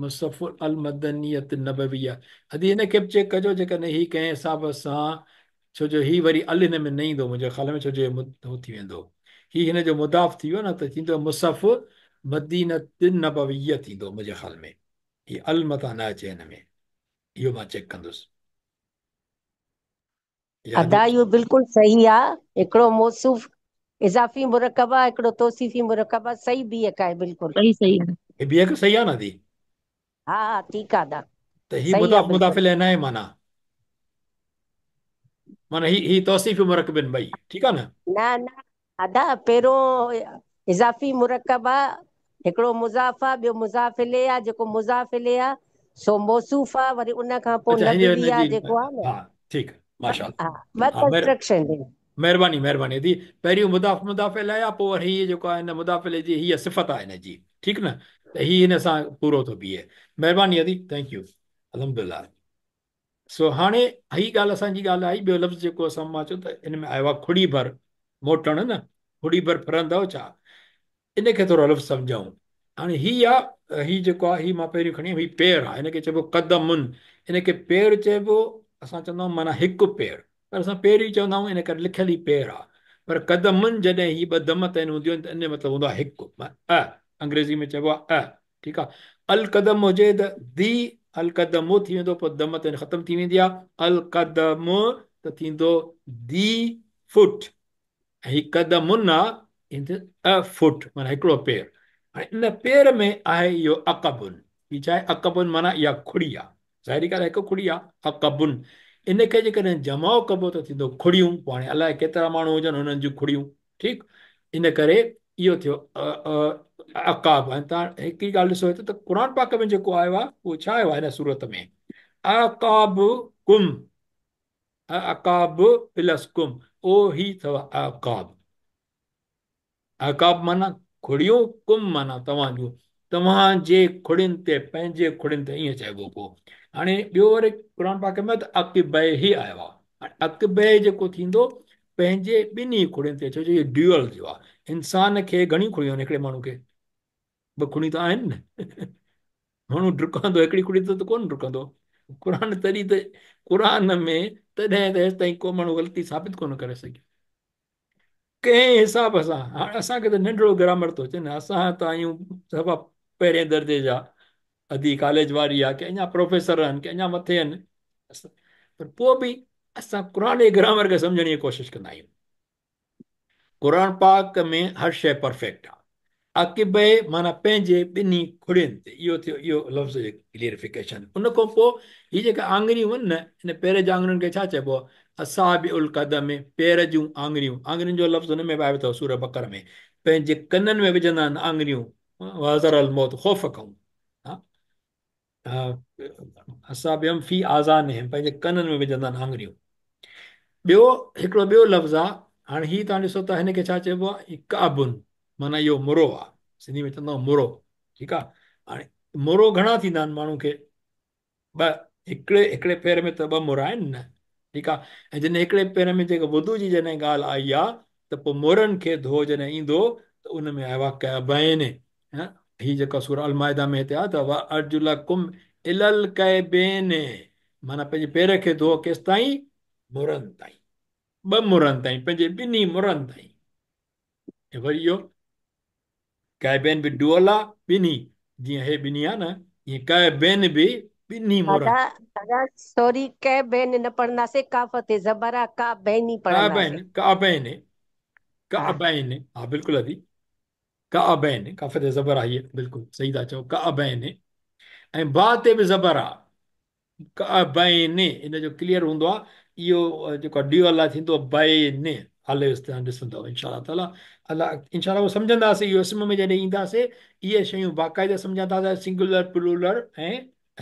Speaker 1: مصحف المدنية النبوية ادي هن کي به چيڪ ڪجو جيڪڏهن هي ڪنهن حساب سان ڇو جو هي وري ال هن ۾ نه ايندو منهنجي خيال ۾ ڇو جو هو ٿي ويندو هي هن جو مضاف ٿي ويو نه ته ٿيندو مصحف مدينة النبوية ٿيندو منهنجي خيال ۾ هي ال متان نه اچي هن ۾ اهو مان چيڪ ڪندس. يا
Speaker 6: ادا اهو بلڪل صحيح آ، هڪڙو موصوف اضافي مرڪب آ، هڪڙو توصيفي مرڪب آ، صحيح بيهڪ آهي بلڪل.
Speaker 7: صحيح صحيح آ.
Speaker 1: هي بيهڪ صحيح آ نه ادي؟
Speaker 6: ها ها ٺيڪ آ ادا.
Speaker 1: ته هي
Speaker 6: صحيح آ
Speaker 1: مضاف
Speaker 6: بلڪل.
Speaker 1: مضاف اليه ناهي معنيٰ معنيٰ هي هي توصيفي مرڪب آهن ٻئي ٺيڪ آ نه؟
Speaker 6: نه نه ادا پهريون اضافي مرڪب آ، هڪڙو مضاف آ ٻيو مضاف اليه آ، جيڪو مضاف اليه آ سو موصوف آ، وري ان کان پوء
Speaker 1: اڇا هن
Speaker 6: نبوي
Speaker 1: هن
Speaker 6: آ
Speaker 1: جي
Speaker 6: جيڪو آ نه.
Speaker 1: ها ٺيڪ ماشاء
Speaker 6: ها
Speaker 1: الله
Speaker 6: ٻه
Speaker 1: ها
Speaker 6: ڪنسٽرڪشن آهن.
Speaker 1: مهرباني مهرباني ادي پهريون مضاف مضاف اليه آ پوء وري هي جيڪو آهي هن مضاف اليه جي هي صفت آهي هن جي ٺيڪ نه ته هي هن سان پورو ٿو بيهي مهرباني ادي thank you الحمدلله سو هاڻي هي ڳالهه اسان جي ڳالهه آئي ٻيو لفظ جيڪو اسان مان چيو ته ان ۾ آيو آهي کڙي ڀر موٽڻ نه کڙي ڀر ڦرندؤ ڇا ان کي ٿورو لفظ سمجهون هاڻي هي آ هي جيڪو آ هي مان پهريون کڻي آيم هي پير آ هن کي چئبو قدمن ان کي پير چئبو اسان چوندا آهيون معنيٰ هڪ پير پر اسان پير ئي چوندا آهيون ان ڪري لکيل ئي پير آ پر قدمن جڏهن هي ٻه ضمتين هونديون آهن ته ان جو مطلب هوندو آهي هڪ ا انگريزي ۾ چئبو آ ا ٺيڪ آ القدم هجي ته the القدم ٿي ويندو پوء ضمتين ختم ٿي ويندي آ القدم ته ٿيندو the foot ۽ هي قدمن آ ا فٽ معنيٰ هڪڙو پير هاڻي ان پير ۾ آهي اهو عقبن هي ڇا آهي عقبن معنيٰ اها کڙي آ ظاهري ڳالهه هڪ کڙي آ عقبن ان کي جيڪڏهن جمع ڪبو ته ٿيندو کڙيون پوء هاڻي الائي ڪيترا ماڻهو هجن انهن جون کڙيون ٺيڪ ان ڪري اهو ٿيو عقاب ۽ تان هڪ ئي ڳالهه ڏسو هتي ته قرآن پاڪ ۾ جيڪو آيو آهي اهو ڇا آيو آهي هن سورت ۾ اعقابڪم اعقاب پلس ڪم او هي اٿو اعقاب اعقاب معنيٰ کڙيون ڪم معنيٰ توهان جون توهان جي کڙين تي پنهنجي کڙين تي ائين چئبو پوء هاڻي ٻيو وري قرآن پاڪ ۾ ته عقبيه آيو آهي هاڻي عقبيه جيڪو ٿيندو پنهنجي ٻنهي کڙين تي ڇو جو اهو ڊيوئل ٿيو آهي انسان کي گهڻيون کڙيون آهن هڪڙي ماڻهو کي ٻه کڙيون ته آهن نه ماڻهو ڊڪندو هڪڙي کڙي تي ته ڪونه ڊڪندو قرآن تڏهن ته قرآن ۾ تڏهن ته هيستائين ڪو ماڻهو غلطي ثابت ڪونه ڪري سگهيو ڪنهن حساب سان هاڻ اسان کي ته ننڍڙو گرامر ٿو اچي نه اسان ته آهيون صفا پهرين درجي جا ادي ڪاليج واري آ ڪي اڃا پروفيسر آهن ڪي اڃا مٿي آهن پر پوء به اسان قرآن جي گرامر کي سمجهڻ جي ڪوشش ڪندا آهيون قرآن پاڪ ۾ هر شيء پرفيڪٽ آ عقبيه معنيٰ پنهنجي ٻنهي کڙين تي اهو ٿيو اهو لفظ جو ڪليئرفڪيشن ان کان پوء هي جيڪا آڱريون آهن نه ان پير جي آڱرين کي ڇا چئبو آهي اصابع القدم پير جون آڱريون آڱرين جو لفظ هن ۾ به آيو اٿو سوره بقره ۾ پنهنجي ڪنن ۾ وجهندا آهن آڱريون وحذر الموت خوف کان اصابعهم في آذانهم پنهنجي ڪنن ۾ وجهندا آهن آڱريون. ٻيو هڪڙو ٻيو لفظ آ هاڻي هي توهان ڏسو ته هن کي ڇا چئبو آ هي ڪعبن معنيٰ اهو مرو آ سنڌي ۾ چوندا آهيون مرو ٺيڪ آ هاڻي مرو گهڻا ٿيندا آهن ماڻهو کي ٻه هڪڙي هڪڙي پير ۾ ته ٻه مرا آهن نه ٺيڪ آ ۽ جڏهن هڪڙي پير ۾ جيڪا وضو جي جڏهن ڳالهه آئي آ ته پوء مرن کي ڌو جڏهن ايندو ته ان ۾ آيو آ ڪعبين هي جيڪا سورة المائده ۾ هتي آ ته وارجلڪم الي الڪعبين معنيٰ پنهنجي پير کي ڌو ڪيستائين مرن تائين ٻه مرن تائين پنهنجي ٻنهي مرن تائين ۽ وري اهو ڪعبين به ڊوئل آ ٻنهي جيئن هي ٻنهي آ نه ائين ڪعبين به ٻنهي مرن.
Speaker 6: ادا ادا سوري ڪعبين نه پڙهنداسين ڪاف تي زبر آ ڪعبين ئي
Speaker 1: ڪعبين
Speaker 6: پڙهنداسين.
Speaker 1: ڪعبين
Speaker 6: ها.
Speaker 1: ڪعبين ها بلڪل ادي ڪعبين ڪاف تي زبر آ هي بلڪل صحيح ٿا چئو ڪعبين ۽ با تي به زبر آ ڪعبين ان جو ڪليئر هوندو آ اهو جيڪو ڊيوئل آ ٿيندو بين هلي توهان ڏسندؤ انشاء الله تعالي الله انشاء الله سمجهنداسين اهو اسم ۾ جڏهن اينداسين اهي شيون باقاعده سمجهنداسين singular plural ۽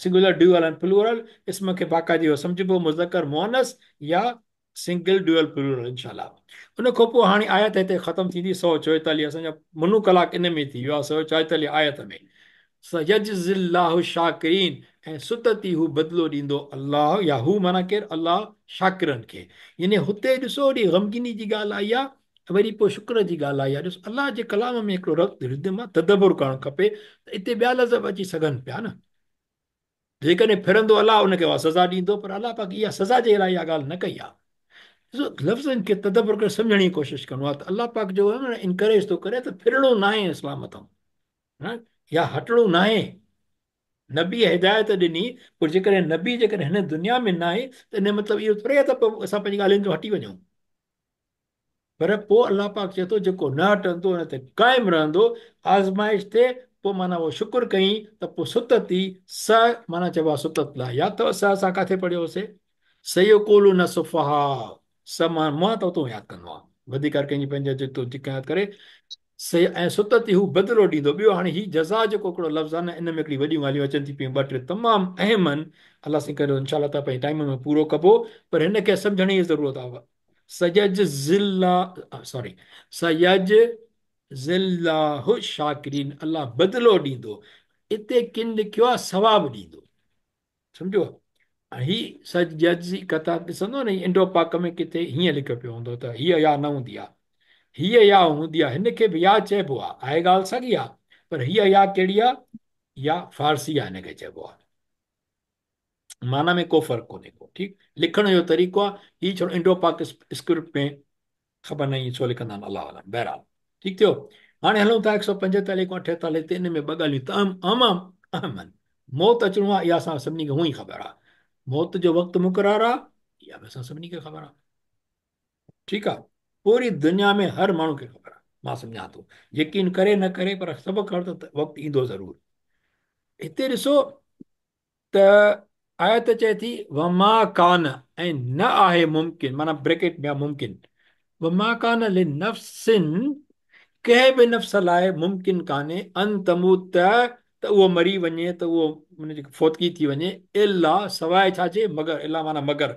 Speaker 1: singular dual ۽ plural اسم کي باقاعده اهو سمجهبو مذڪر مؤنث يا سنگل ڊيوئل پلورل انشاء الله ان کان پوء هاڻي آيت هتي ختم ٿيندي 144 اسان جا منو ڪلاڪ ان ۾ ٿي ويو آهي 144 آيت ۾ سيجزي الله الشاڪرين ۽ ستت ئي هو بدلو ڏيندو الله يا هو معنيٰ ڪير الله شاڪرن کي يعني هتي ڏسو هوڏي غمگيني جي ڳالهه آئي آهي وري پوء شڪر جي ڳالهه آئي آهي ڏس الله جي ڪلام ۾ هڪڙو ربط ردم آهي تدبر ڪرڻ کپي ته اتي ٻيا لفظ به اچي سگهن پيا نه جيڪڏهن ڦرندو الله ان کي اها سزا ڏيندو پر الله پاڪ اها سزا جي لاء اها ڳالهه نه ڪئي آهي. ڏسو لفظن کي تدبر ڪري سمجهڻ جي ڪوشش ڪرڻو آهي ته الله پاڪ جو انڪريج ٿو ڪري ته ڦرڻو ناهي اسلام مٿان يا هٽڻو ناهي. نبي هدايت ڏني، پر جيڪڏهن نبي جيڪڏهن هن دنيا ۾ ناهي ته ان جو مطلب اهو ٿوري آهي ته پوء اسان پنهنجي ڳالهين تان هٽي وڃون. پر پوء الله پاڪ چئي ٿو جيڪو نه هٽندو ان تي قائم رهندو، آزمائش ٿئي پوء معنيٰ اهو شڪر ڪيائين ته پوء ستت ئي س معنيٰ چئبو آهي ستت لاء. ياد اٿو س اسان ڪاٿي پڙهيو هوسي؟ سيقولون السفهاء س مان مان ته اتو ياد ڪندو آهيان وڌيڪ هر ڪنهن جي پنهنجي جيتو جيڪا ياد ڪري سي ۽ ستت ئي هو بدلو ڏيندو. ٻيو هاڻي هي جزا جيڪو هڪڙو لفظ آهي نه ان ۾ هڪڙي وڏيون ڳالهيون اچن ٿي پيون ٻه ٽي تمام اهم آهن الله سائين ڪري انشاء الله تعالٰي پنهنجي ٽائيم ۾ پورو ڪبو پر هن کي سمجهڻ جي ضرورت آهي سيجزي الله سوري سيجزي الله الشاڪرين الله بدلو ڏيندو اتي ڪن لکيو آهي ثواب ڏيندو سمجهو هي سيجزي ڪتاب ڏسندو نه انڊو پاڪ ۾ ڪٿي هيئن لکيو پيو هوندو ته هيء يا نه هوندي آهي هيء يا هوندي آهي هن کي به يا چئبو آهي آهي ڳالهه ساڳي آهي پر هيء يا ڪهڙي آهي يا فارسي آهي هن کي چئبو آهي معنيٰ ۾ ڪو فرق ڪونهي ڪو ٺيڪ لکڻ جو طريقو آهي هي ڇڙو انڊو پاڪ اسڪرپٽ ۾ خبر نه ائين ڇو لکندا آهن الله اعلم بهرحال ٺيڪ ٿيو هاڻي هلون ٿا 145 کان 48 تي ان ۾ ٻه ڳالهيون تمام اهم اهم آهن موت اچڻو آهي اها اسان سڀني کي هونئن ئي خبر آهي موت جو وقت مقرر آهي اها به اسان سڀني کي خبر آهي ٺيڪ آهي پوري دنيا ۾ هر ماڻهو کي خبر آهي مان سمجهان ٿو يقين ڪري نه ڪري پر سڀ کان ته وقت ايندو ضرور هتي ڏسو ته آيت چئي ٿي وما ڪان ۽ نه آهي ممڪن معنيٰ بريڪيٽ ۾ آهي ممڪن وما ڪان لنفس ڪنهن به نفس لاء ممڪن ڪانهي ان تموت ته اهو مري وڃي ته اهو ان جي فوتگي ٿي وڃي الا سواء ڇا جي مگر الا معنيٰ مگر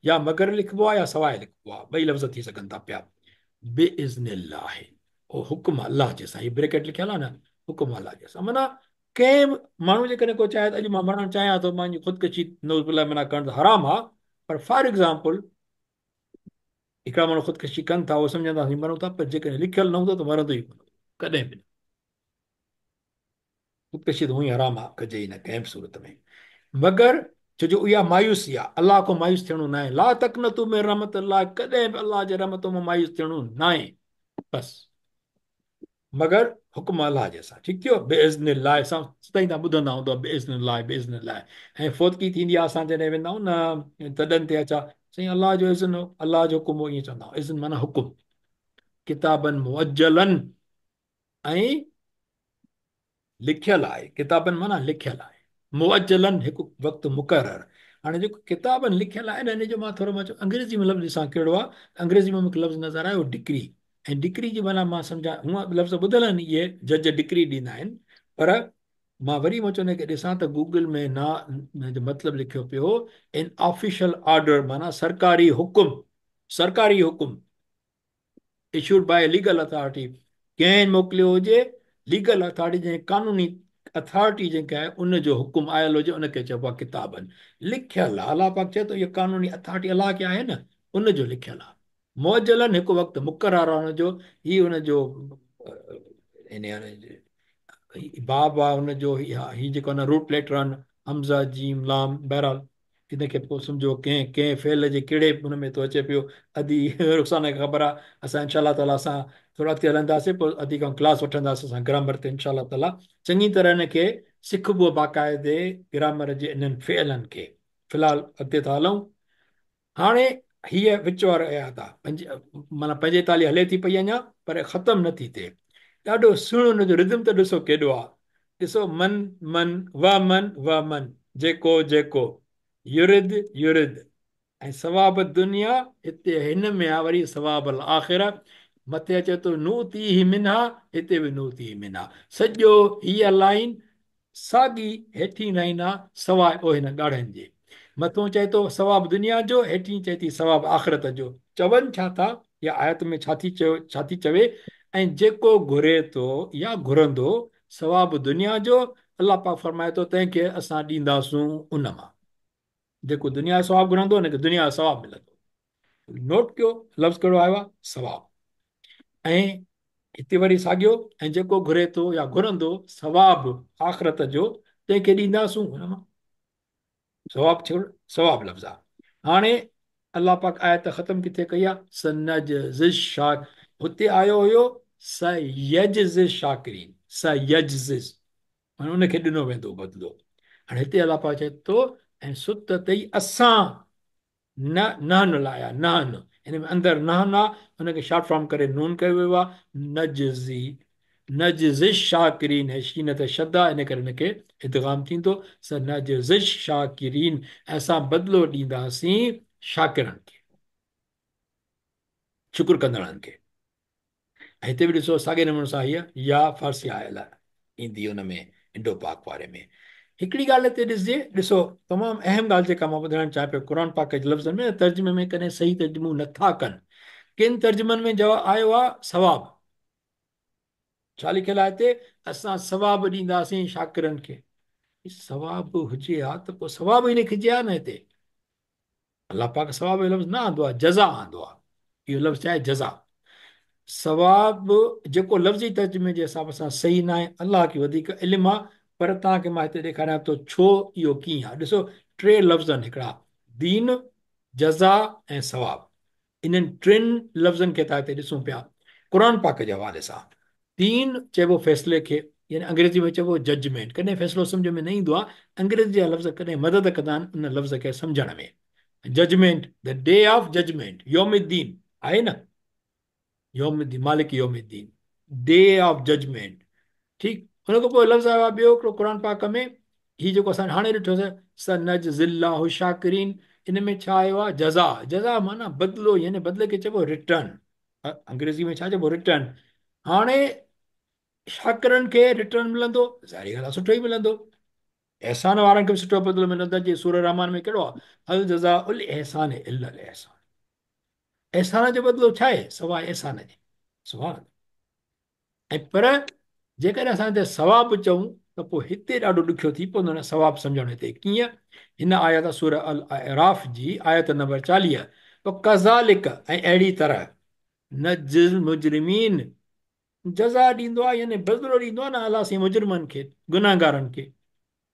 Speaker 1: يا مگر لکبو آهي يا سواء لکبو آهي ٻئي لفظ ٿي سگهن ٿا پيا باذن الله اهو حڪم الله جي سان هي بريڪيٽ لکيل آهي نه حڪم الله جي سان معنيٰ ڪنهن به ماڻهو جيڪڏهن ڪو چاهي ته اڄ مان مرڻ چاهيان ٿو مان خودڪشي نعوذ بالله معنيٰ ڪرڻ ته حرام آهي پر فار ايگزامپل هڪڙا ماڻهو خودڪشي ڪن ٿا اهو سمجهن ٿا اسين مرون ٿا پر جيڪڏهن لکيل نه هوندو ته مرندو ئي ڪونه ڪڏهن به نه خودڪشي ته هونئن حرام آهي ڪجي ئي نه ڪنهن به صورت ۾ مگر ڇو جو اها مايوسي آهي الله کان مايوس ٿيڻو ناهي لا تقنطوا من رحمت الله ڪڏهن به الله جي رحمت مان مايوس ٿيڻو ناهي بس مگر حڪم الله جي سان ٺيڪ ٿيو باذن الله سان سدائين توهان ٻڌندا هوندؤ باذن الله باذن الله ۽ فوتگي ٿيندي آهي اسان جڏهن ويندا آهيون نه تڏن تي اچا سائين الله جو اذن هو الله جو حڪم هو ائين چوندا آهيون اذن معنيٰ حڪم ڪتابا مؤجلا ۽ لکيل آهي ڪتابا معنيٰ لکيل آهي مؤجلا هڪ وقت مقرر هاڻي جيڪو ڪتابا لکيل آهي نه ان جو مان ٿورو مان چيو انگريزي ۾ لفظ ڏسان ڪهڙو آهي انگريزي ۾ مونکي لفظ نظر آيو ڊڪري ۽ ڊڪري جي معنيٰ مان سمجهان هونء لفظ ٻڌل آهن اهي جج ڊڪري ڏيندا آهن پر مان وري مان چيو ان کي ڏسان ته گوگل ۾ نا جو مطلب لکيو پيو هو ان آفيشل آرڊر معنيٰ سرڪاري حڪم سرڪاري حڪم اسيوڊ باء ليگل اٿارٽي ڪنهن موڪليو هجي ليگل اٿارٽي جنهن قانوني اٿارٽي جنهن کي آهي ان جو حڪم آيل هجي ان کي چئبو آهي ڪتابا لکيل آهي الله پاڪ چئي ٿو اها قانوني اٿارٽي الله کي آهي نه ان جو لکيل آهي مؤجلا هڪ وقت مقرر آهي ان جو هي ان جو باب آهي ان جو هي جيڪو آهي روٽ ليٽر آهن همزه جيم لام بهرحال ان کي پوء سمجهو ڪنهن ڪنهن فعل جي ڪهڙي ان ۾ ٿو اچي پيو ادي رخسانه کي خبر آهي اسان انشاء الله تعالي اسان ٿورو اڳتي هلنداسين پوء ادي کان ڪلاس وٺنداسين اسان گرامر تي انشاء الله تعالي چڱي طرح ان کي سکبو باقاعدي گرامر جي انهن فعلن کي في الحال اڳتي ٿا هلون هاڻي هيء وچ وارو آيات آ پنج معنيٰ 45 هلي ٿي پئي اڃا پر ختم نه ٿي ٿئي ڏاڍو سهڻو ان جو ردم ته ڏسو ڪيڏو آ ڏسو من من و من و من جيڪو جيڪو يرد يرد ۽ ثواب الدنيا هتي هن ۾ آ وري ثواب الاخره مٿي اچي ٿو نؤتيه منها هتي به نؤتيه منها سڄو هيء لائين ساڳي هيٺين لائين آ سواء او هن ڳاڙهن جي. مٿون چئي ٿو ثواب دنيا جو هيٺين چئي ٿي ثواب آخرت جو. چون ڇا ٿا يا آيت ۾ ڇا ٿي چيو ڇا ٿي چوي ۽ جيڪو گهري ٿو يا گهرندو ثواب دنيا جو الله پاڪ فرمائي ٿو تنهن کي اسان ڏينداسون ان مان. جيڪو دنيا جو ثواب گهرندو ان کي دنيا جو ثواب ملندو. نوٽ ڪيو لفظ ڪهڙو آيو آهي ثواب ۽ هتي وري ساڳيو ۽ جيڪو گهري ٿو يا گهرندو ثواب آخرت جو تنهن کي ڏينداسون ان مان ثواب ڇو ثواب لفظ آهي هاڻي الله پاڪ آيت ختم ڪٿي ڪئي آهي سنجزي الشاڪ هتي آيو هيو سيجزي الشاڪرين سيجزي معنيٰ ان کي ڏنو ويندو بدلو. हाणे हिते अलाह पाक चए थो ऐं सुत ते ई असां न नहन लाइ आहे, नहन हिन में अंदरि नहन आहे, हुनखे शॉर्ट फॉर्म करे नून कयो वियो आहे। नजज़ी, नजज़ि शाकिरीन, हे शीन ते शद आहे, इन करे हिनखे इदगाम थींदो। स नजज़ि शाकिरीन, ऐं असां बदिलो ॾींदासीं शाकिरनि खे, शुक्र कंदड़नि खे। ऐं हिते बि ॾिसो साॻे नमूने सां हीअ या फ़ारसी आयल आहे ईंदी हुन में इंडो पाक वारे में। हिकिड़ी ॻाल्हि हिते ॾिसजे, ॾिसो तमामु अहम ॻाल्हि जेका मां ॿुधाइण चाहियां पियो, क़ुरान पाक जे लफ़्ज़नि में तर्जुमे में कॾहिं सही तर्जुमो नथा कनि। किन तर्जुमनि में जवाब आयो आहे सवाब, छा लिखियलु आहे हिते? असां सवाब ॾींदासीं शाकिरनि खे। सवाब हुजे हा त पोइ सवाब ई लिखिजे हा न हिते। अलाह पाक सवाब जो लफ़्ज़ न आंदो आहे, जज़ा आंदो आहे। इहो लफ़्ज़ छा आहे? जज़ा। सवाब जेको लफ़्ज़ी तर्जुमे जे हिसाब सां सही न आहे, अलाह खे वधीक इल्मु आहे, पर तव्हांखे मां हिते ॾेखारियां थो छो इहो कीअं आहे। ॾिसो टे लफ़्ज़ आहिनि, हिकिड़ा दीन, जज़ा ऐं सवाब। इन्हनि टिनि लफ़्ज़नि खे तव्हां हिते ॾिसूं पिया क़ुरान पाक जे हवाले सां। दीन चइबो फ़ैसिले खे, यानी अंग्रेज़ी में चइबो जजमेंट। कॾहिं फ़ैसिलो सम्झ में न ईंदो आहे, अंग्रेज़ी जा लफ़्ज़ कॾहिं मदद कंदा आहिनि उन लफ़्ज़ खे सम्झण में। Judgement, the day of judgement, यौमुद्दीन आहे न, यौमुद्दीन, मालिक यौमुद्दीन, डे ऑफ जजमेंट, ठीकु। हुन खां पोइ लफ़्ज़ आयो आहे ॿियो हिकिड़ो क़ुरान पाक में, हीउ जेको असां हाणे ॾिठोसीं सनजज़िल्लाहु शाकिरीन, इन में छा आयो आहे? जज़ा। जज़ा माना बदिलो, यानी बदिले खे चइबो रिटर्न, अंग्रेज़ी में छा चइबो? रिटर्न। हाणे शाकिरनि खे रिटर्न मिलंदो, ज़ाहिरी ॻाल्हि आहे सुठो ई मिलंदो। एहसान वारनि खे बि सुठो बदिलो मिलंदो। जीअं सूरह रहमान में कहिड़ो आहे? हल जज़ा उल एहसान इल्ला अल एहसान। एहसान जो बदिलो छा आहे? सवाइ एहसान जे। सुभान अल्लाह। ऐं पर जेकॾहिं असां हिते सवाब चऊं त पोइ हिते ॾाढो ॾुखियो थी पवंदो न सवाब सम्झणु हिते कीअं। हिन आयत सूरह अल अराफ जी आयत नंबर 40, पोइ कज़ालिक ऐं अहिड़ी तरह नजिल मुजरिमीन, जज़ा ॾींदो आहे यानी बदिलो ॾींदो आहे न अलाह साईं मुजरिमनि खे, गुनाहगारनि खे।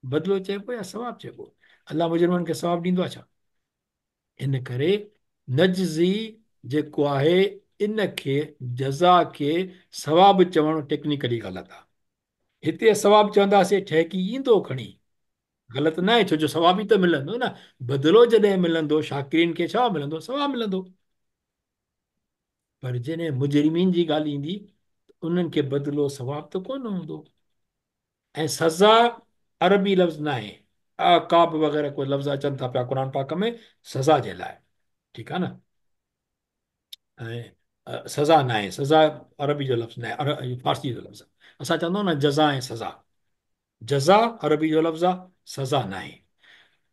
Speaker 1: बदिलो चइबो या सवाब चइबो? अलाह मुजरिमनि खे सवाब ॾींदो आहे छा? इन करे नजज़ी जेको आहे इन खे जज़ा खे सवाब चवणु टेक्निकली ग़लति आहे। हिते सवाब चवंदासीं ठहकी ईंदो खणी, ग़लति न आहे, छो जो सवाब ई त मिलंदो न। बदिलो जॾहिं मिलंदो शाकिरीन खे छा मिलंदो? सवाब मिलंदो। पर जॾहिं मुजरिमीन जी ॻाल्हि ईंदी उन्हनि खे बदिलो सवाब त कोन हूंदो। ऐं सज़ा अरबी लफ़्ज़ न आहे, आकाब वग़ैरह कोई लफ़्ज़ अचनि था पिया क़ुरान पाक में सज़ा जे लाइ, ठीकु आहे न। ऐं सज़ा न आहे, सज़ा अरबी जो लफ़्ज़ न आहे, फ़ारसी जो लफ़्ज़ आहे। असां चवंदा आहियूं न जज़ा ऐं सज़ा, जज़ा अरबी जो लफ़्ज़ आहे, सज़ा न आहे।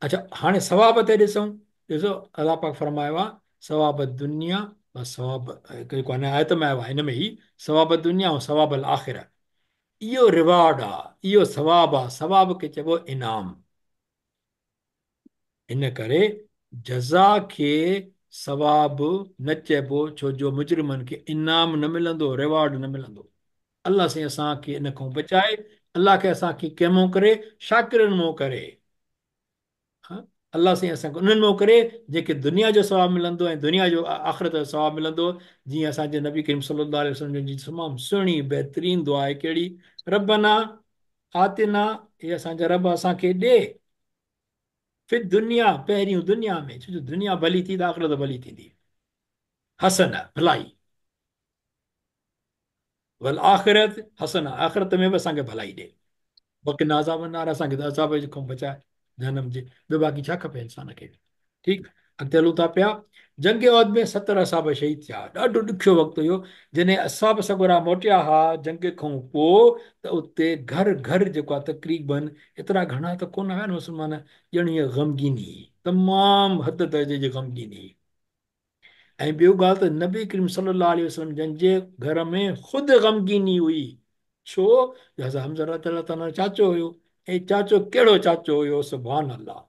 Speaker 1: अच्छा हाणे सवाब ते ॾिसूं, ॾिसो अलाह पाक फरमायो आहे सवाब दुनिया व सवाब, जेको आहे आयत में आयो आहे हिन में ई सवाब दुनिया ऐं सवाब अल आख़िरा। इहो रिवार्ड आहे, इहो सवाब आहे, सवाब खे चइबो इनाम। इन करे जज़ा खे सवाब न चइबो, छो जो मुजरिमनि खे इनाम न मिलंदो, रिवार्ड न मिलंदो। अलाह साईं असांखे इन खां बचाए, अलाह खे असांखे कंहिं करे? शाकिरनि मां करे। हा, अलाह साईं असांखे उन्हनि मां करे जेके दुनिया जो सवाब मिलंदो ऐं दुनिया जो आख़िरत जो सवाब मिलंदो। जीअं असांजे नबी करीम सल्लल्लाहु अलैहि वसल्लम जी तमामु सुहिणी बहितरीन दुआ आहे, कहिड़ी? रबना आतिना, हे असांजा रब असांखे ॾे, फिर दुनिया, पहिरियों दुनिया में, छो जो दुनिया भली थी त आख़िरत भली थींदी, हसन भलाई, वल आख़िरत हसन, आख़िरत में बि असांखे भलाई ॾे, वक़िना अज़ाब नार, असांखे त अज़ाब खां बचाए जहनम जे। ॿियो बाक़ी छा खपे इंसान खे? ठीकु, अॻिते हलूं था पिया। जंग उहद में 70 असाब शहीद थिया। ॾाढो ॾुखियो वक़्तु हुयो। जॾहिं असाब सगोरा मोटिया हुआ जंग खां पोइ, त उते घर घर जेको आहे तक़रीबन एतिरा घणा त कोन हुआ न मुस्लमान, ॼण हीअ ग़मगीनी, तमामु हद दर्जे जी ग़मगीनी। ऐं ॿियो ॻाल्हि त नबी करीम सल्लल्लाहु अलैहि वसल्लम जन जे घर में ख़ुदि ग़मगीनी हुई। छो? जो हज़रत हमज़ा रज़ी अल्लाह तआला चाचो हुयो, ऐं चाचो कहिड़ो चाचो हुयो, सुभान अल्लाह,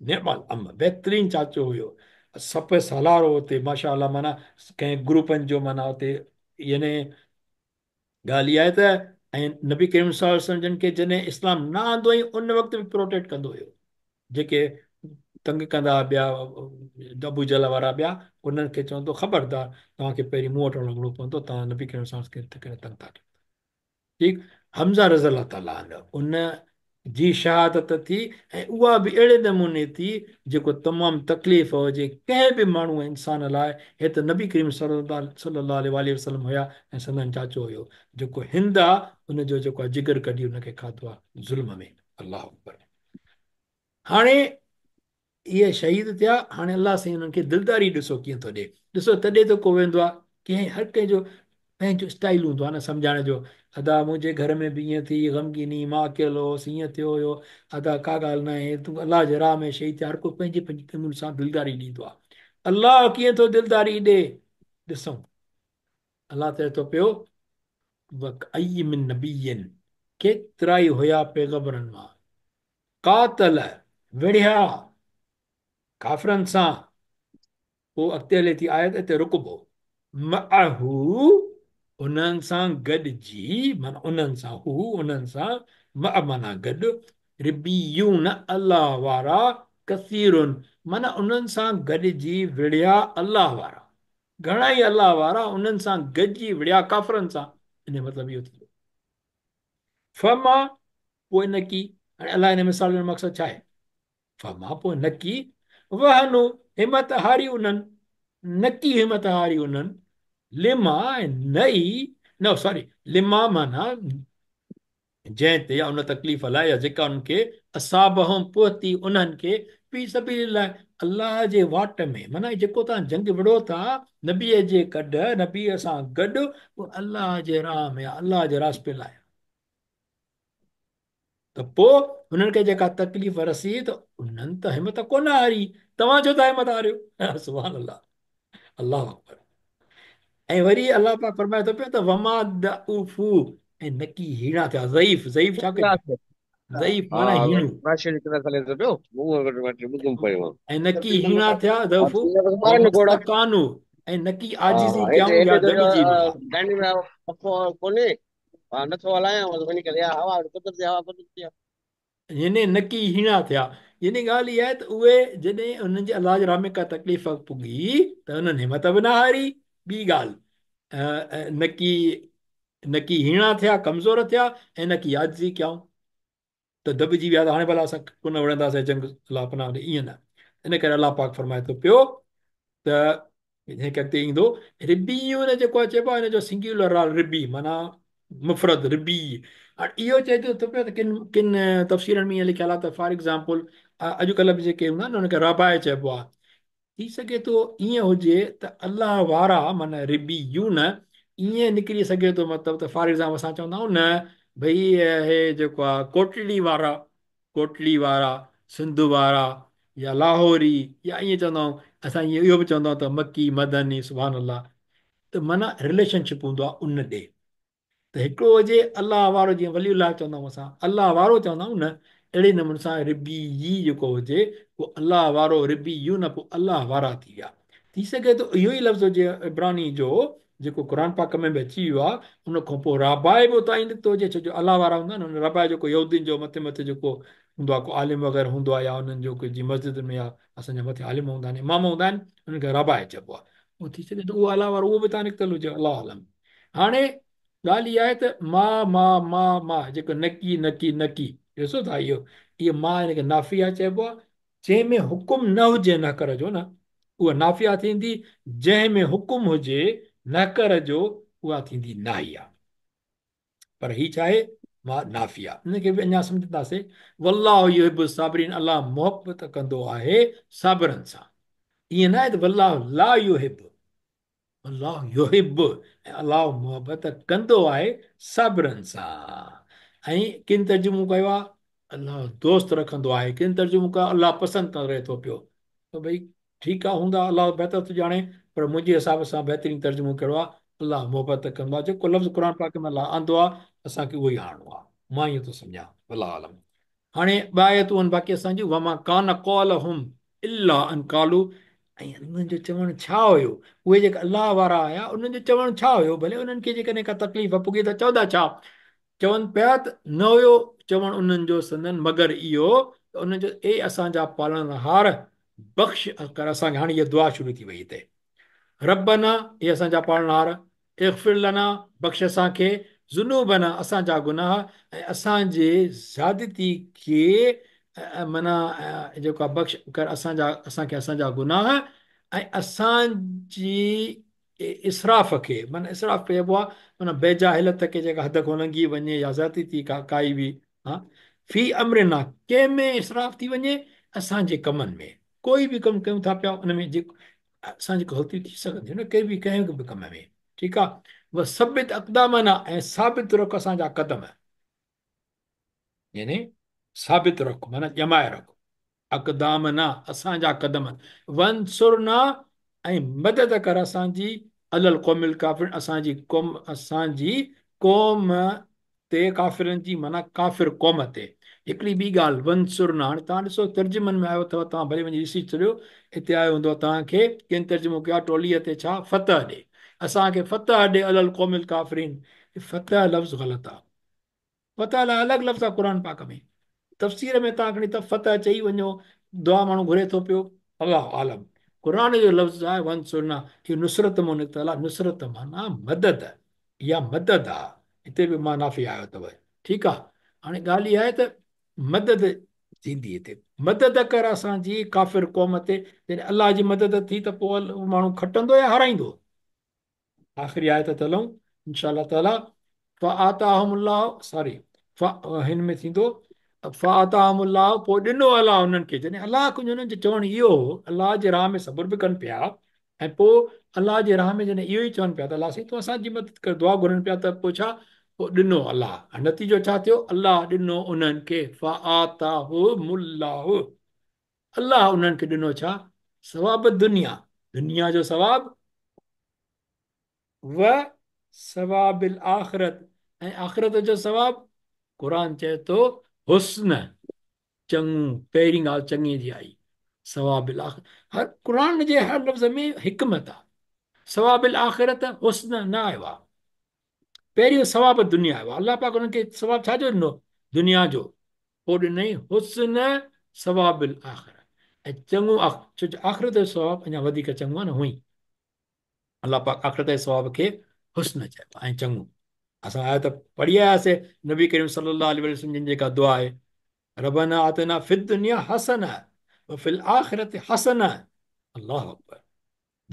Speaker 1: निअमल अम, बहितरीन चाचो हुयो। सप सालार हो हुते माशाअल्लाह, माना कंहिं ग्रुपनि जो माना हुते, यानी ॻाल्हि इहा आहे त ऐं नबी करीम सल्लल्लाहु अलैहि वसल्लम जन खे जॾहिं इस्लाम न आंदो हुई उन वक़्तु बि प्रोटेक्ट कंदो हुयो। जेके तंग कंदा ॿिया अबू जहल वारा ॿिया, उन्हनि खे चवंदो ख़बरदार तव्हांखे पहिरीं मूं वटि लॻणो पवंदो, तव्हां नबी करीम सल्लल्लाहु अलैहि वसल्लम खे तंग था कयो। ठीकु, حمزه رضي الله تعالٰي عنه ان جي شهادت ٿي ۽ اها به اهڙي نموني ٿي جيڪو تمام تڪليف هجي ڪنهن به ماڻهو ۽ انسان لاء. هي ته نبي ڪريم صلي الله عليه واٰله وسلم هيا ۽ سندن چاچو هيو جيڪو هند آ ان جو جيڪو آ جگر ڪڍي ان کي کاڌو آ ظلم ۾. الله اڪبر. هاڻي اهي شهيد ٿيا، هاڻي الله سائين انهن کي دلداري ڏسو ڪيئن ٿو ڏي. ڏسو تڏي ته ڪو ويندو آ، ڪنهن هر ڪنهن جو پنهنجو اسٽائيل هوندو آ نه سمجهائڻ جو، ادا منهنجي گهر ۾ به ائين ٿي، غمگيني، مان اڪيلو هوس، ائين ٿيو هيو، ادا ڪا ڳالهه ناهي، تون الله جي راهه ۾ شهيد ٿيا، هر ڪو پنهنجي پنهنجي نموني سان دلداري ڏيندو آ. الله ڪيئن ٿو دلداري ڏي، ڏسون الله چئي ٿو پيو، وڪاين من نبي ڪيترائي هيا پيغمبرن مان، قاتل، وڙهيا، ڪافرن سان، پوء اڳتي هلي ٿي آيت اتي رڪبو. معه، انهن سان گڏجي، معنيٰ انهن سان، هو انهن سان، مع معنيٰ گڏ، ربيون الله وارا، ڪثير معنيٰ انهن سان گڏجي وڙهيا الله وارا، گهڻائي الله وارا انهن سان گڏجي وڙهيا ڪافرن سان، ان جو مطلب اهو ٿيندو. فما پوء نڪي، هاڻي الله هن مثال جو مقصد ڇا آهي؟ فما پوء نڪي، وهنوا همت هاري انهن، نڪي همت هاري انهن، لما ۽ نه ئي، نه سوري لما معنيٰ جنهن تي يا ان تڪليف لاء يا جيڪا انهن کي اصابهم پهتي انهن کي في سبيل الله الله جي واٽ ۾ معنيٰ جيڪو توهان جنگ وڙهو ٿا نبيء جي ڪڍ، نبيء سان گڏ، اهو الله جي راهه ۾ آهي، الله جي راضپي لاء آهي. ته پوء هنن کي جيڪا تڪليف رسي ته انهن ته همت ڪونه هاري، توهان ڇو ٿا همت هاريو؟ سبحان الله، الله اڪبر. ۽ وري الله پاڪ فرمائي ٿو پيو ته وما ضعفوا ۽ نڪي هيڻا ٿيا، ضعيف، ضعيف ڇا ڪجي؟ ضعيف معنيٰ هيڻو. ۽ نڪي هيڻا ٿيا ضعفوا وما استڪانوا ۽ نڪي عاجزي ڪيائون يا دٻجي ويا. يعني نڪي هيڻا ٿيا. يعني ڳالهه اها آهي ته اهي جڏهن انهن جي الله جي راهه ۾ ڪا تڪليف پڳي ته انهن همت به نه هاري. ٻي ڳالهه نڪي نڪي هيڻا ٿيا، ڪمزور ٿيا، ۽ نڪي عاجزي ڪيائون ته دٻجي ويا ته هاڻي ڀلا اسان ڪونه وڙهنداسين جنگ الله پناهه ڏي، ائين نه. ان ڪري الله پاڪ فرمائي ٿو پيو ته جنهن کي اڳتي ايندو ربيون جيڪو آهي چئبو آهي ان جو سنگيولر آهي ربي معنيٰ مفرد ربي. هاڻي اهو چئجي ٿو پيو ته ڪن ڪن تفسيرن ۾ ائين لکيل آهي ته فار ايگزامپل اڄڪلهه به جيڪي هوندا آهن انهن کي رابائي چئبو آهي. ٿي سگهي ٿو ائين هجي ته الله وارا معنيٰ ربيون ائين نڪري سگهي ٿو مطلب ته فار ايگزامپل اسان چوندا آهيون نه ڀئي هي جيڪو آهي ڪوٽڙي وارا، ڪوٽڙي وارا، سنڌ وارا يا لاهوري يا ائين چوندا آهيون اسان ائين اهو به چوندا آهيون ته مڪي مدني سبحان الله ته معنيٰ رليشن شپ هوندو آهي ان ڏي ته هڪڙو هجي الله وارو جيئن ولي الله چوندا آهيون اسان الله وارو چوندا آهيون نه اهڙي نموني سان ربي يي جيڪو هجي اهو الله وارو ربي يون نه پوء الله وارا ٿي ويا. ٿي سگهي ٿو اهو ئي لفظ هجي عبراني جو جيڪو قرآن پاڪ ۾ به اچي ويو آهي ان کان پوء رابائي به اتان ئي نڪتو هجي ڇو جو الله وارا هوندا آهن ان رابائي جيڪو يهودين جو مٿي مٿي جيڪو هوندو آهي ڪو عالم وغيره هوندو آهي يا انهن جو ڪو جيئن مسجد ۾ يا اسان جا مٿي عالم هوندا آهن امام هوندا آهن انهن کي رابائي چئبو آهي اهو ٿي سگهي ٿو اهو الله وارو اهو به اتان نڪتل هجي الله اعلم. هاڻي ڳالهه اها آهي ته ما ما ما ما جيڪو نڪي نڪي نڪي ڏسو ٿا اهو اهو ما ان کي نافيه چئبو آهي جنهن ۾ حڪم نه هجي نڪر جو نه اها نافيه ٿيندي جنهن ۾ حڪم هجي نڪر جو اها ٿيندي ناهيه پر هي ڇا آهي ما نافيه ان کي به اڃا سمجهنداسين والله يحب الصابرين الله محبت ڪندو آهي صابرن سان ائين نه آهي ته والله لا يحب الله يحب ۽ الله محبت ڪندو آهي صابرن سان ۽ ڪن ترجمو ڪيو آهي الله دوست رکندو آهي ڪن ترجمو ڪيو الله پسند ڪري ٿو پيو ته ڀئي ٺيڪ آهي هوندا الله بهتر ٿو ڄاڻي پر منهنجي حساب سان بهترين ترجمو ڪهڙو آهي الله محبت ڪندو آهي جيڪو لفظ قرآن پاڪ ۾ الله آندو آهي اسان کي اهو ئي آڻڻو آهي مان ائين ٿو سمجهان والله اعلم. هاڻي ٻه آيتون آهن باقي اسان جون وما ڪان قولهم الا ان قالوا ۽ انهن جو چوڻ ڇا هيو اهي جيڪي الله وارا آيا انهن جو چوڻ ڇا هيو ڀلي انهن کي جيڪڏهن ڪا تڪليف پڳي ته چوندا ڇا چون پيا ته نه هيو چوڻ انهن جو سندن مگر اهو ته انهن جو اي اسان جا پالڻهار بخش ڪر اسان کي هاڻي هيء دعا شروع ٿي وئي هتي ربنا اي اسان جا پالڻهار اغفر لنا بخش اسان کي ذنوبنا اسان جا گناهه ۽ اسان جي زيادتي کي معنيٰ جيڪو آهي بخش ڪر اسان جا اسان کي اسان جا گناهه ۽ اسان جي اسراف کي معنيٰ اسراف چئبو آهي معنيٰ بيجا هلت کي جيڪا حد کان لنگهي وڃي يا زيادتي ٿي ڪا ڪائي به ها في امرنا ڪنهن ۾ اسراف ٿي وڃي اسان جي ڪمن ۾ ڪوئي به ڪم ڪيون ٿا پيا ان ۾ جيڪو اسان جي غلطي ٿي سگهندي نه ڪنهن به ڪنهن به ڪم ۾ ٺيڪ آ وثبت اقدامنا ۽ ثابت رک اسان جا قدم يعني ثابت رک معنيٰ ڄمائي رک اقدامنا اسان جا قدم وانصرنا ۽ مدد ڪر اسان جي علي القوم الڪافرين اسان جي قوم اسان جي قوم تي ڪافرن جي معنيٰ ڪافر قوم تي. هڪڙي ٻي ڳالهه وانصرنا هاڻي توهان ڏسو ترجمن ۾ آيو اٿو توهان ڀلي وڃي ڏسي ڇڏيو هتي آيو هوندو توهان کي ڪن ترجمو ڪيو آهي ٽوليء تي ڇا فتح ڏي اسان کي فتح ڏي علي القوم الڪافرين فتح لفظ غلط آهي فتح لاء الڳ لفظ آهي قرآن پاڪ ۾ تفسير ۾ توهان کڻي ته فتح چئي وڃو دعا ماڻهو گهري ٿو پيو الله اعلم قرآن جو لفظ آهي وانصرنا اهو نصرت مون نڪتل آهي نصرت معنيٰ مدد يا مدد آ هتي به مان نافي آيو اٿو ٺيڪ آ هاڻي ڳالهه اها آهي ته مدد ٿيندي هتي مدد ڪر اسان جي ڪافر قوم تي جڏهن الله جي مدد ٿي ته پوء ماڻهو کٽندو يا هارائيندو آخري آيت تي هلون انشاء الله تعالي فآتاهم الله سوري هن ۾ ٿيندو فآتاهم الله پوء ڏنو الله انهن کي جڏهن الله ڪجهه انهن جو چوڻ اهو هو الله جي راهه ۾ صبر به ڪن پيا ۽ پوء الله جي راهه ۾ جڏهن اهو ئي چون پيا ته الله سائين تون اسان جي مدد ڪر دعا گهرن پيا ته پوء ڇا پوء ڏنو الله ۽ نتيجو ڇا ٿيو الله ڏنو انهن کي فآتاهم الله الله انهن کي ڏنو ڇا ثواب الدنيا دنيا جو ثواب و ثواب الآخرت ۽ آخرت جو ثواب قرآن چئي ٿو حسن چڱو پهرين ڳالهه چڱي جي آئي ثواب الآخرت هر قرآن جي هر لفظ ۾ حڪمت آ ثواب الآخرت حسن نه آيو آ پهريون ثواب دنيا آيو آ الله پاڪ انهن کي ثواب ڇا جو ڏنو دنيا جو پوء ڏنائين حسن ثواب الآخرت ۽ چڱو ڇو جو آخرت جو ثواب اڃا وڌيڪ چڱو آ نه هونئن الله پاڪ آخرت جي ثواب کي حسن چئبو آهي ۽ چڱو اسان آيت پڙهي آياسي نبي ڪريم صلي الله عليه وسلم جن جيڪا دعا آهي ربنا آتنا في الدنيا حسنه وفي الاخره حسنه الله اڪبر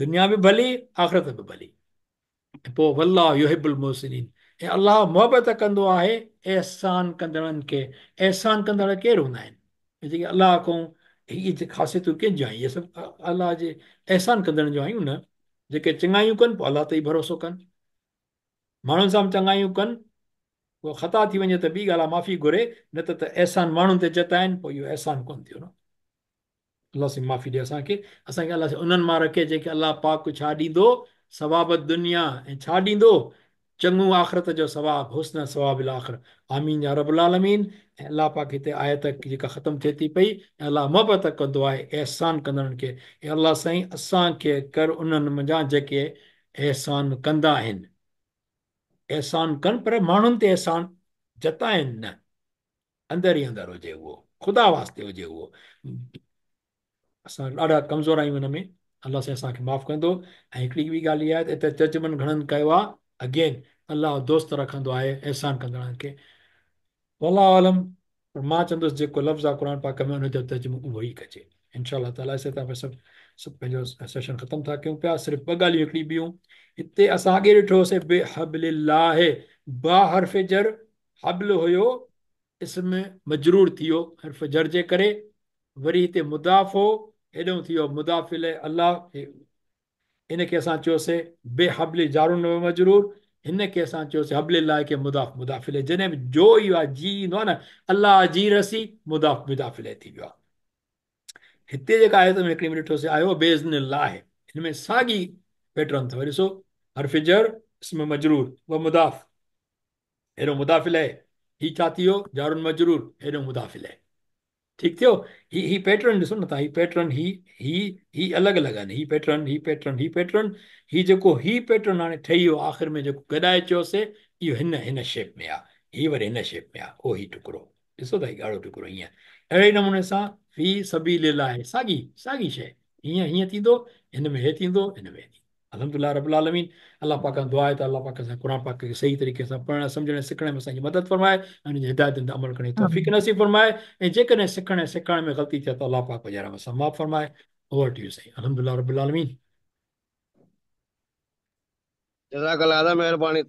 Speaker 1: دنيا به ڀلي آخرت به ڀلي ۽ پوء والله يحب المحسنين ۽ الله محبت ڪندو آهي احسان ڪندڙن کي احسان ڪندڙ ڪير هوندا آهن جيڪي الله کان هي خاصيتون ڪنهن جون آهن اهي سڀ الله جي احسان ڪندڙن جون آهيون نه جيڪي چڱايون ڪن پوء الله تي ئي ڀروسو ڪن ماڻهن سان به چڱايون ڪن پوء خطا ٿي وڃي ته ٻي ڳالهه معافي گهري نه ته ته احسان ماڻهن تي جتائن پوء اهو احسان ڪونه ٿيو نه الله سائين معافي ڏي اسان کي اسان کي الله سائين انهن مان رکي جيڪي الله پاڪ ڇا ڏيندو ثواب الدنيا ۽ ڇا ڏيندو چڱو آخرت جو ثواب حسن ثواب الاخر آمين يا رب العالمين ۽ الله پاڪ هتي آيت جيڪا ختم ٿئي ٿي پئي ۽ الله محبت ڪندو آهي احسان ڪندڙن کي اي الله سائين اسان کي ڪر انهن منجهان جيڪي احسان ڪندا آهن احسان ڪن پر ماڻهن تي احسان جتائن نه اندر ئي اندر هجي اهو خدا واسطي هجي اهو اسان ڏاڍا ڪمزور آهيون ان ۾ الله سائين اسان کي معاف ڪندو ۽ هڪڙي ٻي ڳالهه اها آهي ته هتي ترجمن گهڻن ڪيو آهي اگين الله دوست رکندو آهي احسان ڪندڙن کي والله اعلم پر مان چوندس جيڪو لفظ آهي قرآن پاڪ ۾ ان جو ترجمو اهو ئي ڪجي انشاء الله تعالي اسين تان سڀ سڀ پنهنجو سيشن ختم ٿا ڪيون پيا صرف ٻه ڳالهيون هڪڙي ٻيون هتي اسان اڳي ڏٺوسي بحبل الله با حرف جر حبل هيو اسم مجرور ٿي ويو حرف جر جي ڪري وري هتي مضاف هو هيڏهون ٿي ويو مضاف اليه الله ان کي اسان چيوسي بحبل جار و مجرور هن کي اسان چيوسي حبل الله کي مضاف مضاف اليه جڏهن به جو ايندو آهي جي ايندو آهي نه الله جي رسي مضاف مضاف اليه ٿي ويو آهي هتي جيڪا آيت ۾ هڪڙي ۾ ڏٺوسي آيو باذن الله هن ۾ ساڳي پيٽرن اٿو ڏسو حرف جر اسم مجرور و مضاف هيڏو مضاف اليه هي ڇا ٿي ويو جار مجرور هيڏو مضاف اليه ٺيڪ ٿيو هي هي پيٽرن ڏسو نه هي پيٽرن هي هي هي الڳ الڳ آهن هي پيٽرن هي پيٽرن هي پيٽرن هي جيڪو هي پيٽرن هاڻي ٺهي ويو آخر ۾ جيڪو گڏائي چيوسي اهو هن هن شيپ ۾ آ هي وري هن شيپ ۾ آ او هي ٽڪرو ڏسو ته هي ڳاڙهو ٽڪرو هيئن اهڙي نموني سان في سبيل الله ساڳي ساڳي شيء هيئن هيئن ٿيندو هن ۾ هي ٿيندو هن ۾ هي ٿيندو. अल्हम्दुलिल्लाह रब्बिल आलमीन। अलाह पाक खां दुआ आहे त अलाह पाक असांखे क़ुरान पाक खे सही तरीक़े सां पढ़ण, सम्झण ऐं सिखण में असांजी मदद फरमाए ऐं उन जी हिदायतुनि ते अमल करण जी तौफ़ीक़ नसीब फरमाए ऐं जेकॾहिं सिखण ऐं सेखारण में ग़लती थिए त अलाह पाक पंहिंजे रहम सां माफ़ फरमाए। ओवर टू you साईं। अल्हम्दुलिल्लाह रब्बिल आलमीन।
Speaker 7: जज़ाकल्लाह अदा, मेहरबानी।